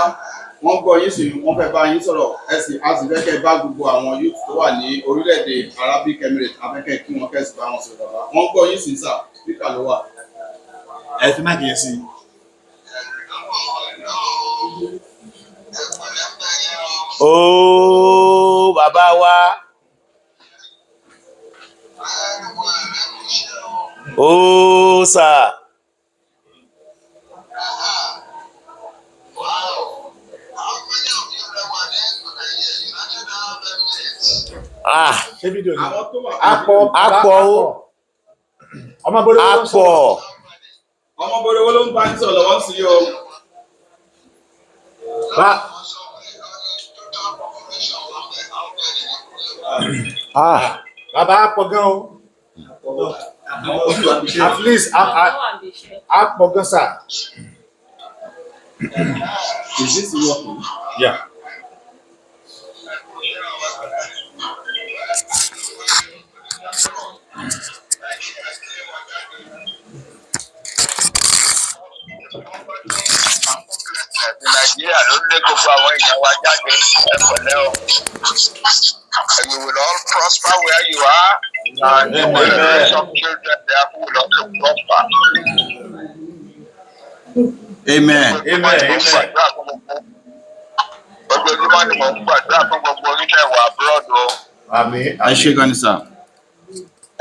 wọ́n gbọ́ yín sí, wọ́n fẹ́ bá yín sọ̀rọ̀. Ẹ sì, a sì fẹ́ kẹ́ bá gbogbo àwọn youth tó wà ní orílẹ̀-èdè Arabic Emirates, afẹ́kẹ́ kí wọ́n kẹ́sì bá wọn sọ̀rọ̀. Bàbá, wọ́n gbọ́ yín sí sà, speaker ló wà. Ẹ fi máàkì yẹn sí i. Ooo, bàbá wa. Ooo sà. Ah, Ṣé fídíò ni? Àwọn tó wà Akọ. Akọ o. Ọmọ bọ́lá ló ń Akọ. sọ̀rọ̀. Ọmọ bọ́dọ̀ wo ló ń bá yín sọ̀rọ̀ lọ́wọ́ sí o? Bá Ah, bàbá akọ gan o. At least akọ gan sà. Is this working? Yeah. Nàìjíríà ló lé gbogbo àwọn èèyàn wa jáde. Ẹ pẹ̀lẹ́ o. You will all prosper where you are, and you will raise some children there who will also prosper. Amen. Amen. Ojoojúmọ́ ni mò ń gbàdúrà fún gbogbo oníṣẹ́ ìwà abroad o. Àmín. Ẹ ṣé gan ni sà.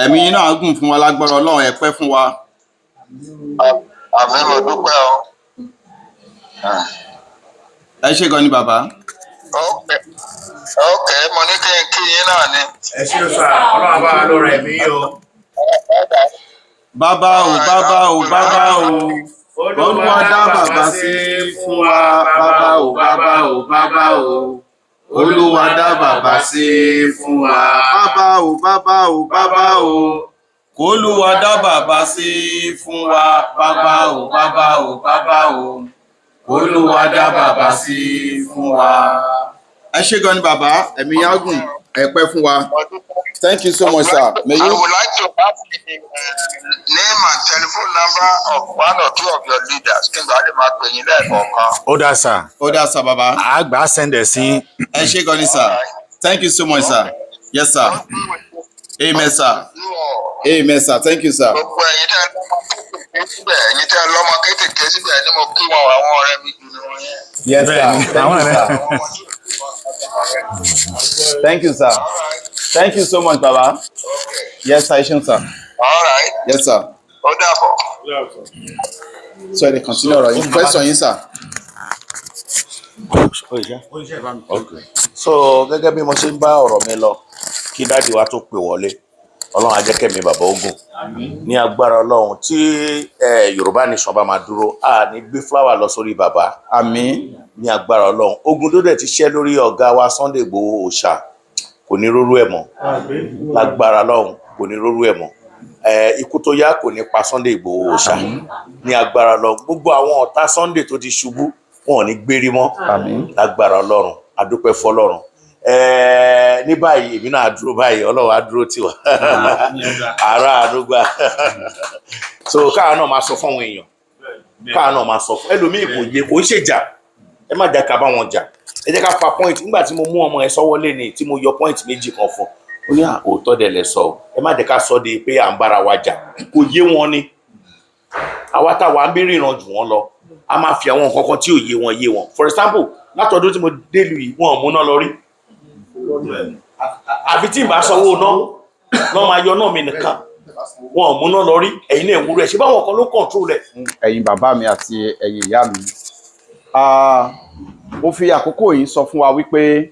Ẹ̀mí yín náà á gùn fún wa lágbára Ọlọ́run, ẹ pẹ́ fún wa. Àmín, mo dúpẹ́ o. Ẹ ṣé gan ni bàbá. Ok, mo ní kí n kí yín náà ni. Ẹ ṣé o sà, Ọlọ́run àbá wa lọ́rọ̀ ẹ̀mí o. Bàbá o, bàbá o, bàbá o. Olúwa dá bàbá sí fún wa. Bàbá o, bàbá o, bàbá o. Olúwa dá bàbá sí fún wa. Bàbá o, bàbá o, bàbá o. Olúwa dá bàbá sí fún wa. Bàbá o, bàbá o, bàbá o. Olúwa dá bàbá sí fún wa. Ẹ ṣé gan ni bàbá, ẹ̀mí yín á gùn, ẹ pẹ́ fún wa. Thank you so much, sir. May I you would like to have the name and telephone number of one or two of your leaders kí n bá lè máa pè yín lẹ́ẹ̀kọ̀ọ̀kan. Ó dáa sà, Ó dáa sir, bàbá. àgbà sẹ́ndẹ̀ sí. Ẹ ṣé gan ni sir. Thank you so much, sir. Yes, sir. Amen, sir. You all. Amen, sir. Thank you, sir. Gbogbo ẹ̀yin tẹ́ lọ́mọ kéékèèké síbẹ̀, ẹ̀yin tẹ́ lọ́mọ kéékèèké síbẹ̀ ni mo kí wọn, àwọn ọ̀rẹ́ mi jù ní wọn yẹn. Yes, sir. Bẹ́ẹ̀ni, Thank àwọn you, ọ̀rẹ́. sir. Àwọn ọmọ tí ò kí wọn, àwọn ọ̀rẹ́ mi. Thank you, sir. All right. Thank you so much, bàbá. Okay. Yes, sir. Ẹ ṣeun, sir. All right. Yes, sir. Ó dàbọ̀. So, ẹ lè continue ọ̀rọ̀ yín. Question yín, sir. Okay. So gẹ́gẹ́ bí mo ṣe ń bá ọ̀rọ̀ mi lọ, kí dáàdi wa tó pè wọlé, Ọlọ́run á jẹ́ kẹ́mi bàbá ogun ní agbára Ọlọ́run tí Yorùbá nation bá máa dúró, a ní gbé fúláwà lọ sórí bàbá. Àmín. Ní agbára Ọlọ́run, ogun tó dẹ̀ ti ṣẹ́ lórí ọ̀gá wa Sunday Igboho Òòṣà kò ní rórú ẹ̀ mọ́. Lágbára Ọlọ́run, kò ní rórú ẹ̀ mọ́. Ikú tó yá kò ní pa Sunday Igboho Òòṣà. Ní agbára Ọlọ́run, gbogbo àwọn ọ̀tá Sunday tó ti ṣubú, wọn ò ní gbérí mọ́. Àmín. Lágbára Ọlọ́run, adúpẹ́ fọ́lọ́run. Ní báyìí èmi náà dúró báyìí, Ọlọ́run á dúró tiwa, ará àdúgbà. So káà náà máa sọ fún àwọn èèyàn, káà náà máa sọ fún ẹlòmíì, kò yé, kò ń ṣèjà, ẹ má jà ká bá wọn jà, ẹ jẹ́ ká fa point. Nígbà tí mo mú ọmọ ẹ sọ́wọ́ lé ní tí mo yọ point méjì kan fún ó ní òótọ́ dẹ̀ lẹ sọ o, ẹ má jẹ́ ká sọ de pé à ń bára wa jà, kò yé wọn ni. Àwa táwa ń bí ríran jù wọ́n lọ, a máa fi àwọn nǹkan kan tí ò yé wọn yé wọn. For example, látọdún tí mo délùú yìí, wọn ò múná lọ rí, àfi tí n bá sanwó ná náà máa yọ náà mi nìkan. Wọn ò múná lọ rí. Ẹ̀yin náà ìwúrọ̀ ẹ̀ ṣé báwọn kan ló control ẹ̀. Ẹ̀yin bàbá mi àti ẹ̀yin ìyá mi, mo fi àkókò yìí sọ fún wa wípé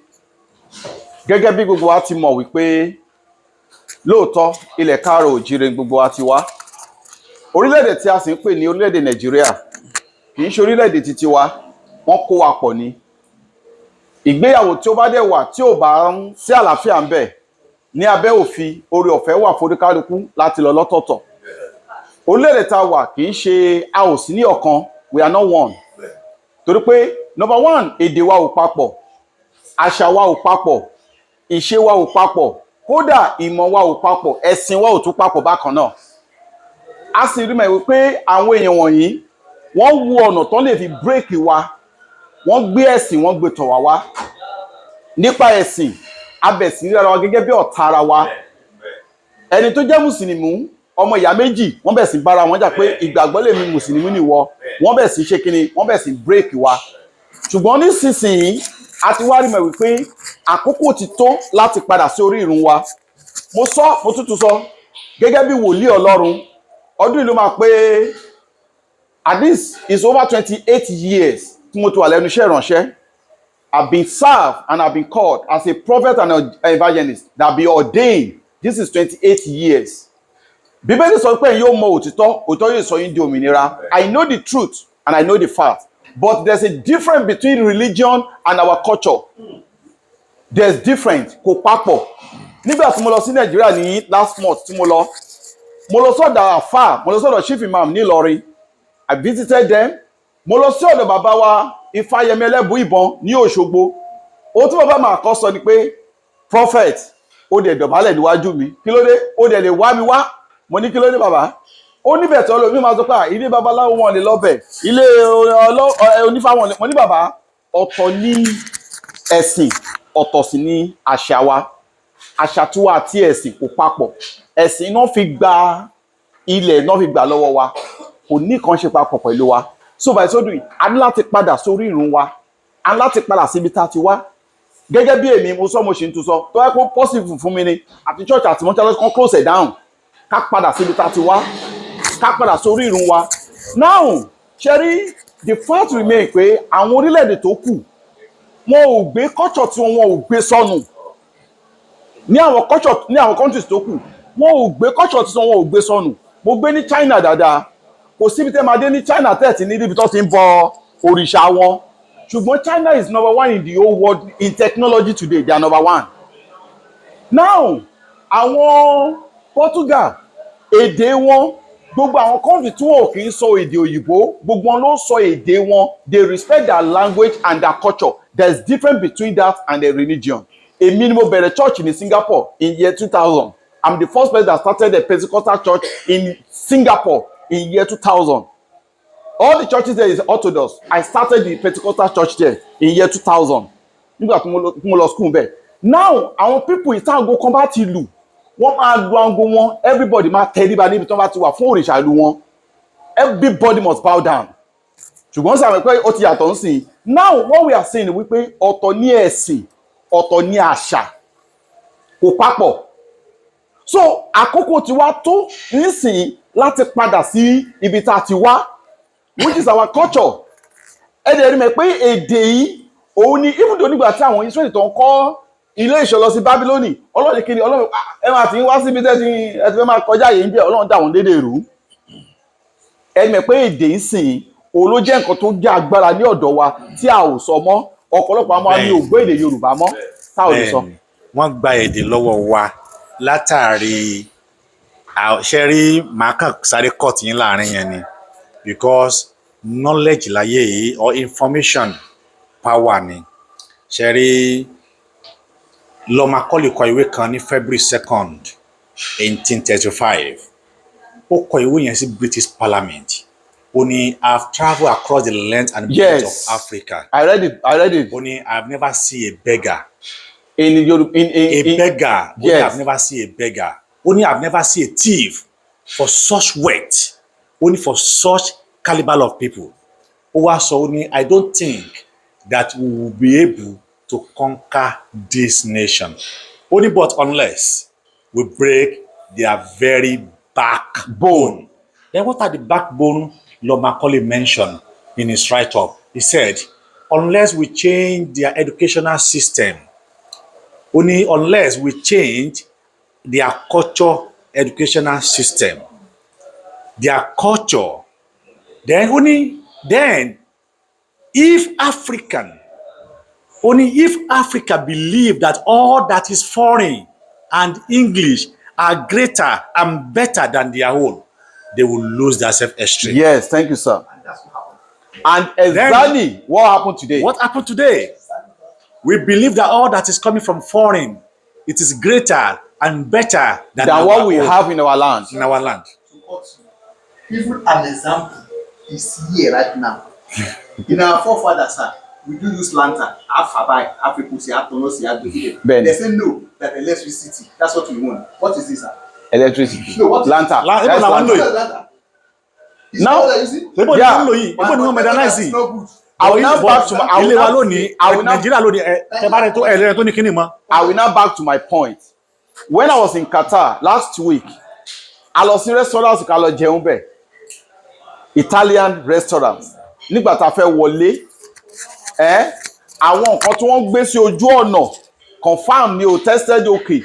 gẹ́gẹ́ bí gbogbo wa ti mọ̀ wípé lóòótọ́ ilẹ̀ káàrọ̀ òjíire ni gbogbo wa ti wá. Orílẹ̀-èdè tí a sì ń pè ní orílẹ̀-èdè Nàìjíríà kì í ṣe orílẹ̀-èdè titi wa, wọ́n kó wa pọ̀ ni. Ìgbéyàwó tí ó bá dẹ̀ wà tí ò bá ń sí àlàáfíà ń bẹ̀, Ní abẹ́ òfin, oore ọ̀fẹ́ wà fún oníkálukú láti lọ lọ́tọ̀ọ̀tọ̀. Orílẹ̀-èdè tá a wà, kì í ṣe, a ò sí ní ọ̀kan. We are not one, torí pé number one, èdè wa ò papọ̀, àṣà wa ò papọ̀, ìṣe wa ò papọ̀, kódà ìmọ̀ wa ò papọ̀, ẹ̀sìn wa ò tún papọ̀ bákan náà. A sì rí mọ̀ wípé àwọn èèyàn wọ̀nyí, wọ́n wu ọ̀nà tán lè fi break wa. Wọ́n gbé ẹ̀sìn, wọ́n gbé tọ̀ wá wá. Nípa ẹ̀sìn, abẹ̀sìn rí ara wa gẹ́gẹ́ bí ọ̀tá ara wa. Ẹni tó jẹ́ mùsùlùmí, ọmọ ìyá méjì, wọ́n bẹ̀ sí bára wọn jà pé ìgbàgbọ́ lèmi, mùsùlùmí nìwọ. Wọ́n bẹ̀ sí ṣe kíni, wọ́n bẹ̀ sí break wa. Ṣùgbọ́n nísinsìnyí, a ti wá rí mọ̀ wípé àkókò ti tó láti padà sí orí ìrun wa. Mo sọ, mo tútù sọ gẹ́gẹ́ bí wòlíì Ọlọ́run. Ọdún yìí ló máa pé at least it's over 28 years tí mo ti wà lẹ́nu iṣẹ́ ìránṣẹ́. I've been served and I've been called as a prophet and an evangelist that be ordained. This is 28 years. Bíbélì sọ pé yóò mọ òtítọ́, òtítọ́ yóò sọ yín di òmìnira. I know the truth and I know the fact, but there's a difference between religion and our culture. There's difference, kò papọ̀. Nígbà tí mo lọ sí Nàìjíríà ní last month tí mo lọ, mo lọ sọ́dọ̀ àfà, mo lọ sọ́dọ̀ chief imam ní Ìlọrin. I visited them. Mo lọ sí ọ̀dọ̀ bàbá wa Ifáyẹmí Ẹlẹ́bùíbọn ní Òṣogbo. Ohun tí bàbá máa kọ́ sọ ni pé, "Prophet, ó dẹ̀ dọ̀bálẹ̀ níwájú mi, kí ló dé? Ó dẹ̀ lè wá mi wá." Mo ní, "Kí ló dé, bàbá?" Ó níbẹ̀ tí ọlọ́run mi máa sọ pé, "À, ilé babaláwo wọn lè lọ́bẹ̀, ilé onífá wọn lè." Mo ní, "Bàbá, ọ̀tọ̀ ní ẹ̀sìn, ọ̀tọ̀ sì ní àṣà wa. Àṣà tiwa àti ẹ̀sìn kò papọ̀. Ẹ̀sìn iná fi gba ilẹ̀ náà, fi gbà lọ́wọ́ wa, kò ní kan ṣe papọ̀ pẹ̀lú wa." So by so doing, a ní láti padà sórí ìrun wa, a ní láti padà síbi tá a ti wá. Gẹ́gẹ́ bí èmi, mo sọ, mo sì ń tún sọ, tó yẹ kó possible fún mi ni, àti church àti mọ́ṣáláṣí kan close it down, ká padà síbi tá a ti wá, ká padà sórí ìrun wa. Now, ṣe rí, the fact remain pé àwọn orílẹ̀-èdè tó kù, wọn ò gbé culture tí wọn ò gbé sọnù. Ní àwọn culture, ní àwọn countries tó kù, wọn ò gbé culture tí wọn ò gbé sọnù. Mo gbé ní China dáadáa. Kò síbi tẹ́ máa dé ní China tẹ́ẹ̀tì ní níbi tó ti ń bọ òrìṣà wọn. Ṣùgbọ́n China is number one in the whole world in technology today. They are number one now. Àwọn Portugal, èdè wọn, gbogbo àwọn country tí wọn ò kì í sọ èdè òyìnbó, gbogbo wọn ló ń sọ èdè wọn. They respect their language and their culture. There is difference between that and the religion. Èmi ni mo bẹ̀rẹ̀ church ní Singapore in year 2000. I'm the first person that started the Pentecostal church in Singapore in year 2000. All the churches there is Orthodox. I started the Pentecostal church there in year 2000 nígbà tí mo lọ school bẹ́ẹ̀. Now, àwọn people, ìtàgò kan bá ti lù, wọ́n máa lu aago wọn, everybody máa tẹríba níbi tí wọ́n bá ti wà fún òrìṣà ìlú wọn. Everybody must bow down. Ṣùgbọ́n sàmì pé ó ti yàtọ̀ ń sìn. Now, what we are saying ni wípé ọ̀tọ̀ ní ẹ̀sìn, ọ̀tọ̀ ní àṣà, kò papọ̀. So àkókò ti wá tó nísìnyí láti padà sí ibi tá a ti wá, which is our culture. Ẹ dẹ̀ rí mọ̀ pé èdè yìí, òun ni even though nígbà tí àwọn Israẹli tó ń kọ́ ilé ìṣọ́ lọ sí Bábílónì, Ọlọ́run kí ni Ọlọ́run, "Ah, ẹ máa ti ń wá síbi tẹ́ ti ẹ ti fẹ́ máa kọjá yìí ń bí." Ọlọ́run dà wọ́n dédé rú. Ẹ mọ̀ pé èdè ń sìn, òun ló jẹ́ nǹkan tó jẹ́ agbára ní ọ̀dọ̀ wa tí a ò sọ mọ́. Ọ̀pọ̀lọpọ̀ àwọn àmì ò gbọ́ èdè Yorùbá mọ́ tá ò lè sọ. Bẹ́ẹ̀ni, wọ́n gba èdè lọ́wọ́ wa látàrí ṣe rí, màá kàn sáré cut yín láàrin yẹn ni, because knowledge láyé yìí or information power ni. Ṣe rí, Lord Macaulay kọ ìwé kan ní February 2nd, 1835. Ó kọ ìwé yẹn sí British Parliament. Ó ní, "I have travelled across the length and breadth of Africa." I read it, I read it. Ó ní, "I have never seen a beggar." In Yorùbá in A in beggar. Ó ní, "I've never seen a beggar." Ó ní, "I've never seen a thief for such wealth." Ó ní, "For such caliber of people." Ó wá sọ, ó ní, "I don't think that we will be able to conquer this nation." Ó ní, "But unless we break their very backbone." Then what are the backbone Lord Macaulay mentioned in his write-up? He said, unless we change their educational system, only unless we change their culture, educational system, their culture, then only then if African, only if Africa believe that all that is foreign and English are greater and better than their own, they will lose their self-esteem. Yes, thank you, sir. And exactly what happened today. What happened today? We believe that all that is coming from foreign, it is greater and better than Than our what we own have in our land. in our land. To cut you. Even an example is here right now. In our forefathers, sir, we do use lantern, half abai, half eposi, half tonosi, half gbegide. Bẹ́ẹ̀ni. They say no, that electricity, that's what we want. What is this, sir? Electricity. No, what is Lantern. Even That's làwọn ń lò lantern. yìí. Lantern. Is Now- that what they're using? Ibo ni Yeah. wọ́n ń lò yìí, ibo ni wọ́n modernize It's yìí. not good. I will now back to my, I will Ilé wa now, lónìí, I will now, Nàìjíríà lónìí, ẹ tẹ bá rẹ tó ẹ lẹ́rẹ tó ní kíní mọ́. I will now back to my point. When I was in Qatar last week, a lọ sí restaurant ká lọ jẹun bẹ̀. Italian restaurant. Nígbà tá a fẹ́ wọlé, ẹ́ àwọn nǹkan tí wọ́n gbé sí ojú ọ̀nà confam ni o, tested okay,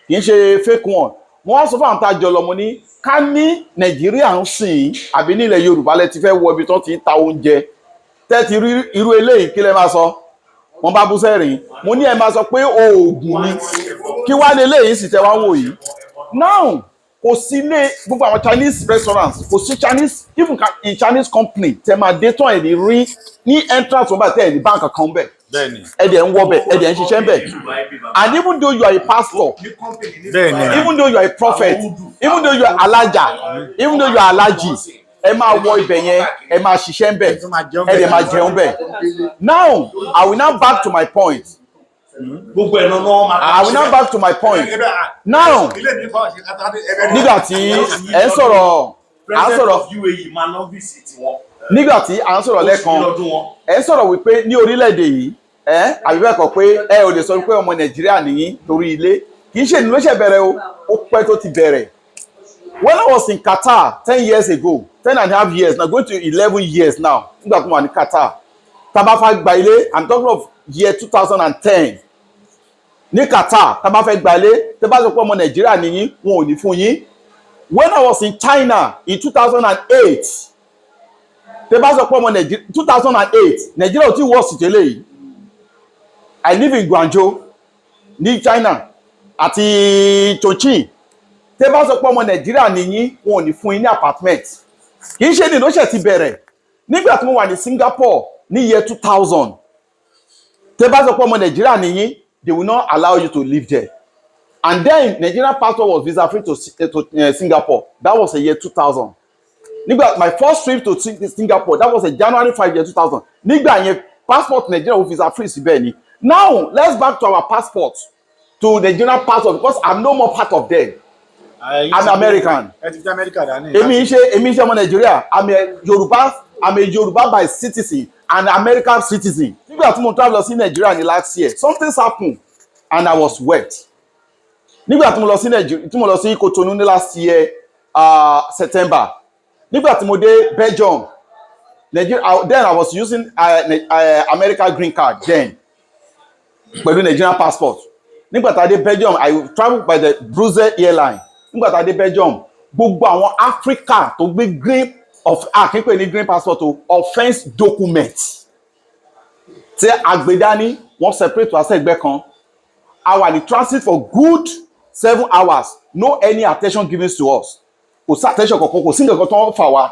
kì í ṣe fake one. Wọ́n wá sọ fún àwọn tá a jọ lọ, mo ní ká ní Nàìjíríà ń sìn àbí nílẹ̀ Yorùbá lẹ ti fẹ́ wọ ibi tó ti ń ta oúnjẹ, tẹ́ ti rí irú eléyìí, kí lẹ máa sọ? Wọ́n bá bú sẹ́rìn. Mo ní ẹ máa sọ pé oògùn ni. Kí wá lè léyìí sì tẹ wá wò yìí now? Kò sí ilé gbogbo àwọn Chinese restaurants, kò sí Chinese, even in Chinese company tẹ máa dé tán, ẹ̀ ní rí ní entrance wọn bá tẹ ẹ̀ ní báǹkì kan bẹ̀. Bẹ́ẹ̀ni. Ẹ̀ dẹ̀ ń wọ bẹ̀, ẹ̀ dẹ̀ ń ṣiṣẹ́ bẹ̀. And even though you are a pastor, Bẹ́ẹ̀ni. even though you are a prophet, even though you are alaja, even though you are alaji, ẹ máa wọ ibẹ̀ yẹn, ẹ máa ṣiṣẹ́ bẹ̀, ẹ dẹ̀ máa jẹun bẹ̀. Now I will now back to my point. Gbogbo ẹ̀ náà máa I will now back to my point now. Nígbà tí ẹ ń sọ̀rọ̀, à ń President sọ̀rọ̀ of UAE máa lọ visit wọn. Nígbà tí à ń sọ̀rọ̀ lẹ́kan, lọ́dún wọn. ẹ ń sọ̀rọ̀ wípé ní orílẹ̀-èdè yìí, ẹ àbí bẹ́ẹ̀ kọ́, pé ẹ ò lè sọ pé ọmọ Nàìjíríà nìyí torí ilé. Kì í ṣe ìlú ló ṣe bẹ̀rẹ̀ o, ó pẹ́ tó ti bẹ̀rẹ̀. When I was in Qatar 10 years ago, 10.5 years now, going to 11 years now, nígbà tí mo wà ní Qatar, tá a bá fẹ́ gba ilé, I'm talking of year 2010, ní Qatar, tá a bá fẹ́ gba ilé, tẹ́ bá sọ pé ọmọ Nàìjíríà nìyí, wọn ò ní fún yín. When I was in China in 2008, tẹ́ bá sọ pé ọmọ Nàìjíríà, 2008, Nàìjíríà ò tí wọ́ọ̀sì tẹ́lẹ̀ yìí. I live in Guangzhou ní China àti Chongqing. Tẹ́ bá sọ pé ọmọ Nàìjíríà nìyí, wọn ò ní fún yín ní apartment. Kì í ṣe ní ló ṣe ti bẹ̀rẹ̀. Nígbà tí mo wà ní Singapore ní year 2000, tẹ́ bá sọ pé ọmọ Nàìjíríà nìyí, they will not allow you to live there. And then Nigerian passport was visa free to Singapore. That was a year 2000. Nígbà my first trip to Singapore, that was a January 5, year 2000. Nígbà yẹn, passport Nigeria wo visa free síbẹ̀ ni. Now let's back to our passport, to Nigerian passport, because I'm no more part of them. I'm American. Ẹ ti fi Amẹ́ríkà dání. Èmi ń ṣe ọmọ Nàìjíríà. I'm a Yorùbá by citizen and American citizen. Nígbà tí mo travel lọ sí Nàìjíríà ní last year, something happen and I was wet. Nígbà tí mo lọ sí Nàìjíríà, tí mo lọ sí Cotonou ní last year September, nígbà tí mo dé Belgium, Nigeria, then I was using America green card then pẹ̀lú Nigerian passport. Nígbà tá a dé Belgium, I travel by the Brussels airline. Nígbà tá a dé Belgium, gbogbo àwọn Africa tó gbé green of àkínpè ní green passport o, offence document tí a gbé dání, wọ́n separate wá sẹ́gbẹ́ kan. A wà ní transit for good 7 hours, no any attention given to us. Kò sí attention kankan, kò sí nǹkan tó ń fà wá,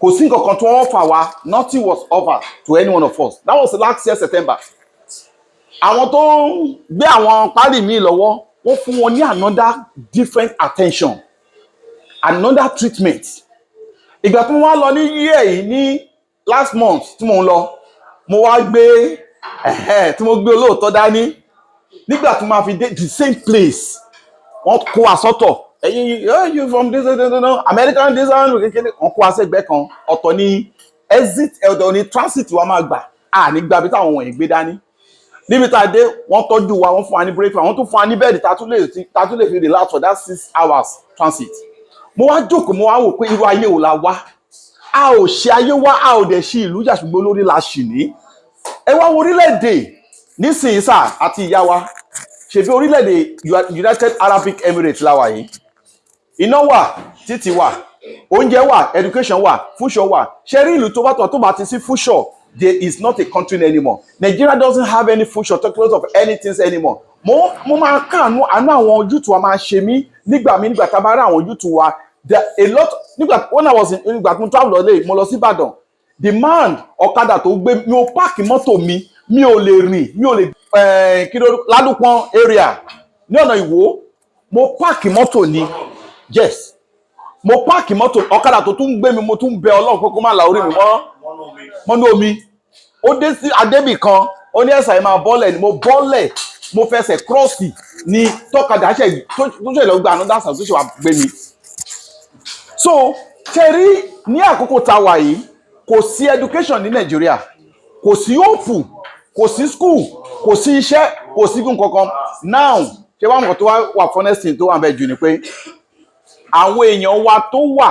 kò sí nǹkan kan tó ń fà wá. Nothing was offered to any one of us. That was last year September. Àwọn tó ń gbé àwọn pálí míì lọ́wọ́, wọ́n fún wọn ní another different attention, another treatment. Ìgbà tí mo wá lọ ní year yìí, ní last month tí mo ń lọ, mo wá gbé ẹ̀hẹ́ tí mo gbé olóòótọ́ dání. Nígbà tí mo máa fi dé the same place, wọ́n kó wa sọ́tọ̀. Ẹ̀yin, you from this, this, this, this, American, this one, kékeré, wọ́n kó wa sẹ́gbẹ́ kan. Ọ̀tọ̀ ní exit, ọ̀tọ̀ ní transit wa máa gbà à ní gbàbí táwọn wọ̀nyí gbé dání. Níbi tá a dé, wọ́n tọ́jú wa, wọ́n fún wa ní breakfast, wọ́n tún fún wa ní bẹ́ẹ̀dì tá a tún lè fi relax for that 6 hours transit. Mo wá jókòó, mo wá wò pé irú ayé wo la wá? A ò ṣe ayé wá, a ò dẹ̀ ṣe ìlú jà, ṣùgbọ́n olórí la ṣì ní. Ẹ wá wo orílẹ̀-èdè nísìnyí sà àti ìyá wa, ṣèbí orílẹ̀-èdè United Arabic Emirates la wà yìí. Iná wà, títì wà, oúnjẹ wà, education wà, future wà. Ṣe rí ìlú tó bá tọ̀ tó bá ti sí future There is not a country anymore. Nigeria doesn't have any future, talk less of anything anymore. Mo máa káàánú, àánú àwọn youth wa máa ṣe mí nígbà mi, nígbà tá a bá rí àwọn youth wa. There a lot, nígbà when I was in, nígbà tí mo travel lọ lé, mo lọ sí Ìbàdàn, the man ọ̀kadà tó gbé mi, ò park mọ́tò mi, mi ò lè rìn, mi ò lè kí ló Lálùpọ̀n area ní ọ̀nà Ìwó, mo park mọ́tò ni. Yes, mo park mọ́tò, ọ̀kadà tó tún gbé mi, mo tún bẹ Ọlọ́run pé kó má la orí mi mọ́ mọ́nú omi. Ó dé sí adébì kan, ó ní ẹ̀sà yìí máa bọ́lẹ̀ ni. Mo bọ́lẹ̀, mo fẹsẹ̀ cross ní tọ́kadà ṣe tó ṣe lọ gba another side tó ṣe wà gbé mi. So ṣe rí, ní àkókò tá a wà yìí, kò sí education ní Nàìjíríà, kò sí hope, kò sí school, kò sí iṣẹ́, kò sí nǹkan kan. Now, ṣé wàá mọ̀ tó wá wà funnest thing tó wà bẹ́ẹ̀ jù ni pé àwọn èèyàn wa tó wà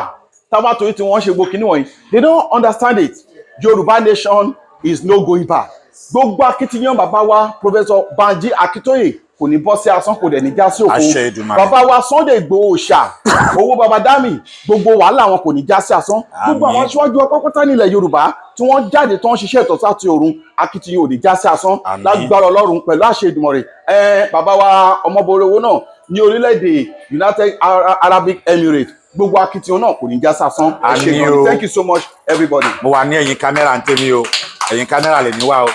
tábà torí tí wọ́n ṣe gbó kinní wọ̀nyí, they don't understand it. Yorùbá nation is no going back. Gbogbo akitiyan bàbá wa Professor Banji Akintoye kò ní bọ́ sí asán, kò dẹ̀ ní já sí òfo. Àṣẹ Èdùmàrè. Bàbá wa Sunday Igboho ṣà owó bàbá dami, gbogbo wàhálà wọn kò ní já sí asán. Gbogbo àwọn Àmín. aṣíwájú ọpápátá nílẹ̀ Yorùbá tí wọ́n jáde tó ń ṣiṣẹ́ ìtọ́sí àti òrun, akitiyan ò ní já sí asán. Àmín. Lágbára Ọlọ́run, pẹ̀lú àṣẹ Èdùmàrè. Ẹ bàbá wa Ọmọbọrẹwò náà ní orílẹ̀-èdè United Arabic Emirates, gbogbo akitiyan náà kò ní já sí asán. Ẹ ṣé Àmín gan ni. o. Thank you so much, everybody. Mo wà ní ẹ̀yìn kámẹ́rà ń tèmi o, ẹ̀yìn kámẹ́rà lèmi wá o.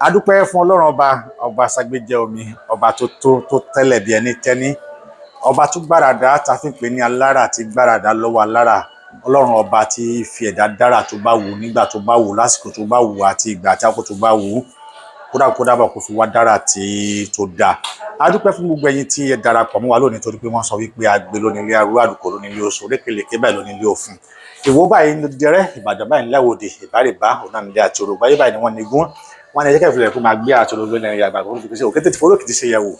A dúpẹ́ fún Ọlọ́run ọba, ọba sagbéjẹ́ omi, ọba tó tó tó tẹ́lẹ̀ bí ẹni tẹ́ní, ọba tó gbàràdá ta fi ń pè ní alára àti gbàràdá lọ́wọ́ alára, Ọlọ́run ọba tí fi ẹ̀dá dára tó bá wù, nígbà tó bá wù, lásìkò tó bá wù àti ìgbà àti àkókò tó bá wù. Kódà kódà bá kò fi wá dára tí tó dáa. A dúpẹ́ fún gbogbo ẹ̀yin tí ẹ darapọ̀ mọ́ wa lónìí, torí pé wọ́n sọ wípé agbe lónílé arú, àdùkọ lónílé oṣù, rékèlèké báyìí lónílé òfun, Ìwó báyìí ní dẹrẹ, Ìbàdàn báyìí nílẹ̀wòdì, Ìbárèbá òun náà nílé àti Òrògbà yìí báyìí ni wọ́n nígún wọn ní ẹjẹ́ kẹfìlẹ̀ kó máa gbé àti Òrògbé lẹ́yìn àgbà kó fi ṣe òkété tí forókì ti ṣe yẹ̀wò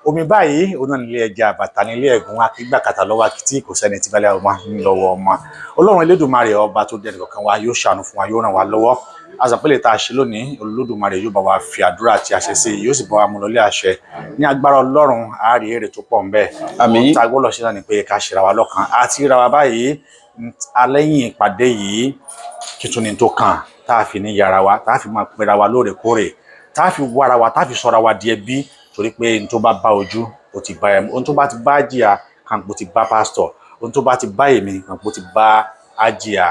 omi báyìí, òun náà nílé ẹja, àbàtà nílé ẹ̀gún, akígbàkàtà lọ́wọ́ akitì, kò sẹ́ni tí balẹ̀ ọmọ ńlọ́wọ́ ọmọ. Ọlọ́run Elédùmarè ọba tó dẹni kọ̀ọ̀kan wa yóò ṣàánú fún wa, yóò ràn wá lọ́wọ́. Àzàpẹ́lẹ̀ tá a ṣe lónìí, Olódùmarè yóò bá wa fi àdúrà àti àṣẹ sí i, yóò sì bá wa mú lọlé àṣẹ. Ní agbára Ọlọ́run, a rí èrè tó pọ̀ ńbẹ. Àmín. Ohun tá a gbọ́dọ̀ ṣe náà ni pé ká ṣera wa lọ́kàn àti ríra wa báyìí alẹ́yìn ìpàdé yìí. Kí tún ni tó kàn tá a fi ní yàrá wa, tá a fi máa pera wa lóòrèkóòrè, tá a fi wára wa, tá a fi sọra wa di ẹbí? Torí pé n tó bá bá ojú, ó ti bá ẹmu. Ohun tó bá ti bá jìyà kàǹpó ti bá pásítọ̀, ohun tó bá ti bá èmi kàǹpó ti bá àjìyà.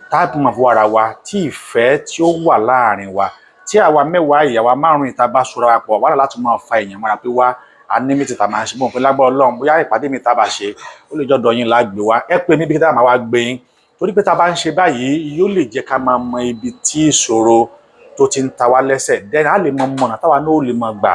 Tá a fi máa fi wára wa, tí ìfẹ́ tí ó wà láàrin wa, tí àwa mẹ́wàá ìyàwó márùn-ún ìta bá sọra wa pọ̀, wàhálà láti máa fa èèyàn mọ́ra pé wá a ní mítì tá a máa ń ṣe mọ̀ pé lágbára Ọlọ́run, bóyá ìpàdé mi tá a bá ṣe, ó lè jọ́dọ̀ yín lágbè wá. Ẹ pè mí bí tá a máa wá gbé yín, torí pé tá a bá ń ṣe báyìí, yóò lè jẹ́ ká máa mọ ibi tí ìṣòro tó ti ń ta wá lẹ́sẹ̀, then a lè mọ mọ̀nà táwa náà ó lè mọ gbà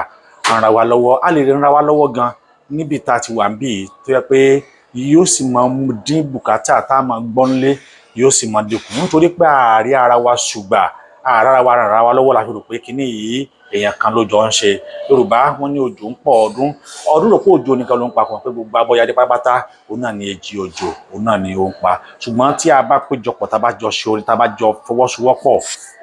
ràn ra wa lọ́wọ́. A lè ràn ra wa lọ́wọ́ gan níbi tá a ti wà ń bì í, tó yẹ pé yóò sì máa dín bùkátà tá a máa gbọ́n lé, yóò sì máa dínkù, nítorí pé ààrẹ ara wa ṣùgbà ààrẹ ara wa ràn ra wa lọ́wọ́ la fi rò pé kinní yìí èèyàn kan ló jọ ń ṣe. Yorùbá wọn ní òjò ń pọ̀ ọdún ọdún, rò pé òjò nìkan ló ń pa, kan pé gbogbo abọ́yadé pátápátá òun náà ni èjì òjò, òun náà ni ó ń pa. Ṣùgbọ́n tí a bá péjọpọ̀, tá a bá jọ ṣe orin, tá a bá jọ fọwọ́sowọ́pọ̀,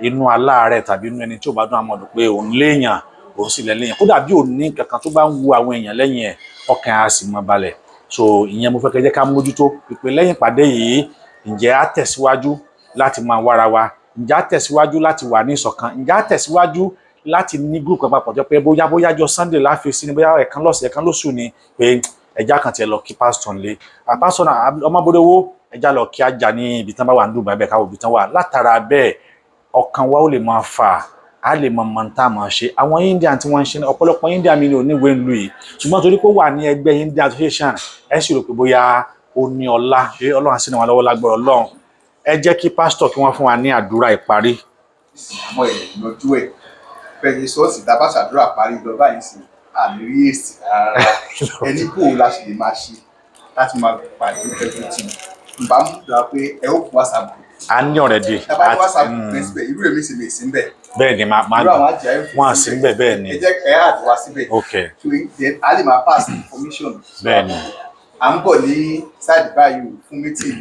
inú aláàárẹ̀ tàbí inú ẹni tí ò bá dún àmọ́dún pé òun léèyàn, òun sì lẹ́lẹ́yìn, kódà bí òun ní kankan tó bá ń wu àwọn èèyàn lẹ́yìn ẹ̀, ọkàn á sì mọ́ balẹ̀. So ìyẹn mo fẹ́ kẹ́ jẹ́ ká mójútó ìpè lẹ́yìn ìpàdé yìí. Ǹjẹ́ á tẹ̀síwájú láti máa wára wa? Ǹjẹ́ á tẹ̀síwájú láti wà ní ìṣọ̀kan? Ǹjẹ́ á tẹ̀síwájú láti ní group kan papọ̀ jọ pé bóyá jọ Sunday láfi sí ni, bóyá ẹ̀kan lọ́sẹ̀, ẹ̀kan lóṣù ni, pé ẹja kan tiẹ̀ lọ kí pásítọ̀ nílé, pásítọ̀ náà Ọmọbódéwó, ẹja lọ kí ajá ní ibi tán bá wà ní Dubai bẹ́ẹ̀, káwọ́ ibi tán wà. Látara bẹ́ẹ̀, ọkàn wa ó lè máa fà á, lè mọ mọ tá a máa ṣe. Àwọn Indian tí wọ́n ń ṣe, ọ̀pọ̀lọpọ̀ Indian mi ní oníwèé ìlú yìí, ṣùgbọ́n torí pé ó wà ní ẹgbẹ́ Indian Association, ẹ sì rò pé bóyá ó ní ọlá. Ṣé Ọlọ́run á sì ní wọn lọ́wọ́ lágbára Ọlọ́run. Ẹ jẹ́ kí pásítọ̀ kí wọ́n fún wa ní àdúrà ìparí. Àmọ́ ẹ̀ yanjú ẹ̀ pẹ̀lú ṣọ́ọ̀ṣì tá a bá ṣàdúrà parí lọ báyìí sí àmì rí èsì rárá. Ẹni kò la ṣe lè máa ṣe láti máa pàdé everything nbà mú dà pé ẹ ó kún WhatsApp group. A ní ọ̀rẹ́dì. Tá a bá ní WhatsApp group ẹ síbẹ̀, irú èmi sì lè sí níbẹ̀. Bẹ́ẹ̀ ni, máa Irú àwọn àjẹ́ wọ́n á sí níbẹ̀, bẹ́ẹ̀ ni. Ẹ jẹ́ ẹ add wá síbẹ̀. So then a lè máa pass information. Bẹ́ẹ̀ ni. À ń bọ̀ ní side báyìí o fún meeting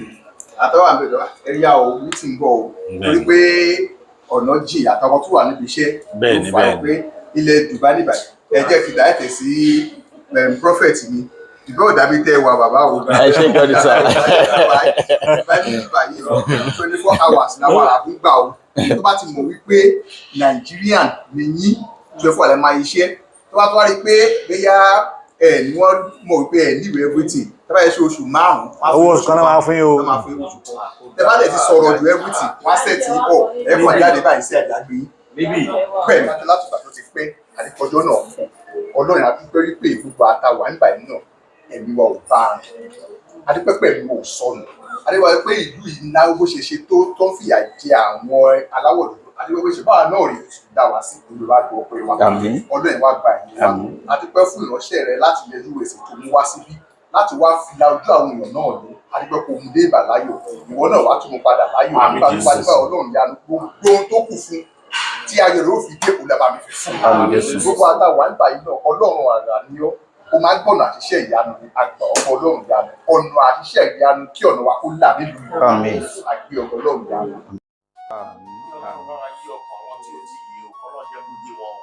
àtọwọ́ àbẹ̀dọ̀ ẹ̀yà o, meeting bọ̀ o, torí pé ọ̀nà jìn àtàwọn tó wà níbi iṣẹ́ Bẹ́ẹ̀ ni, ló fà á bẹ́ẹ̀ ni. pé ilẹ̀ Dubai níbà. Ẹ jẹ́ fi direct sí prophet mi. Ìgbẹ́ ò dàbí tẹ́ ẹ wà bàbá o. Ẹ ṣé gan ni sir. Báyìí 24 hours làwọn àbúgbà o. Tó bá ti mọ̀ wípé Nigerian ni yín, 24 hours lẹ máa iṣẹ́. Tó bá tó wá rí pé bóyá ẹ ní wọ́n mọ̀ wípé ẹ níwèé everything. Tó bá yẹ ṣe oṣù 5. Owó oṣù kan náà máa fún yín o. Wọ́n máa fún yín oṣù kan. Tẹ bá dẹ̀ ti sọ̀rọ̀ ju everything, wọ́n á set yín up. Ẹ kàn jáde báyìí sí àjàgbé yín. Bẹ́ẹ̀ ni láti ìgbà tó ti pẹ́ àdìpọ̀jọ́ náà fún Ọlọ́run, àdúpẹ́ wípé gbogbo àtàwà nígbà yìí náà ẹ̀mí wa ò bá a rìn, adúpẹ́ pẹ̀lú ò sọnù, adúpẹ́ pé ìlú yìí náwó bó ṣe ṣe tó ń fìyà jẹ àwọn aláwọ̀ dúdú, adúpẹ́ pé ṣe báwa náà rí oṣù dá wa sí Olúwa gbọ́ pé wa. Àmín. Ọlọ́run wá gba ìyẹn wa. Àmín. Adúpẹ́ fún ìránṣẹ́ rẹ láti ilẹ̀ US tó mú wá síbí láti wá fi la ojú àwọn èèyàn náà ní. Adúpẹ́ kó mú dé ìbà láyọ̀, ìwọ náà wá tún mú padà láyọ̀. Àmín, Nígbà tó bá Jésù. dé bá Ọlọ́run yanu gbogbo ohun tó kù fún tí ayọ̀ rẹ̀ ó fi dé, Olúwa mi fi fún Àmín, Jésù. gbogbo àtàwà nígbà yìí náà. Ọlọ́run àrà ni ọ́, ó máa ń gbọ̀nà àṣìṣe ìyanu ni àgbà ọkọ Ọlọ́run ìyanu, ọ̀nà àṣìṣe ìyanu kí ọ̀nà wa kó là nílùú yìí. Àmín. Àgbé ọkọ Ọlọ́run ìyanu.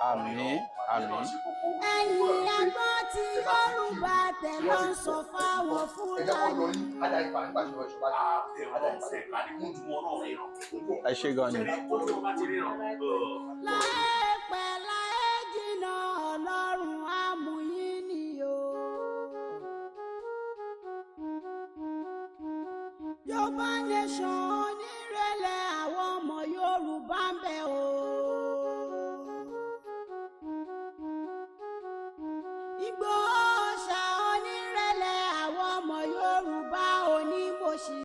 Àmín, àmín. Ẹ̀yin agbọ́n tí Yorùbá tẹ̀ ló ń sọ fáwọn Ẹ jẹ́ kó lọ Fúlàní. yín ajá ìfà nígbà tí wọ́n ṣe wá ajá ìfà. Ẹ ṣé gan ni. Láìpẹ́ láì jìnnà, Ọlọ́run á mú yín ní o. Yorùbá nation onírẹ̀lẹ̀, àwọn ọmọ Yorùbá ń bẹ o. Ìgbòho.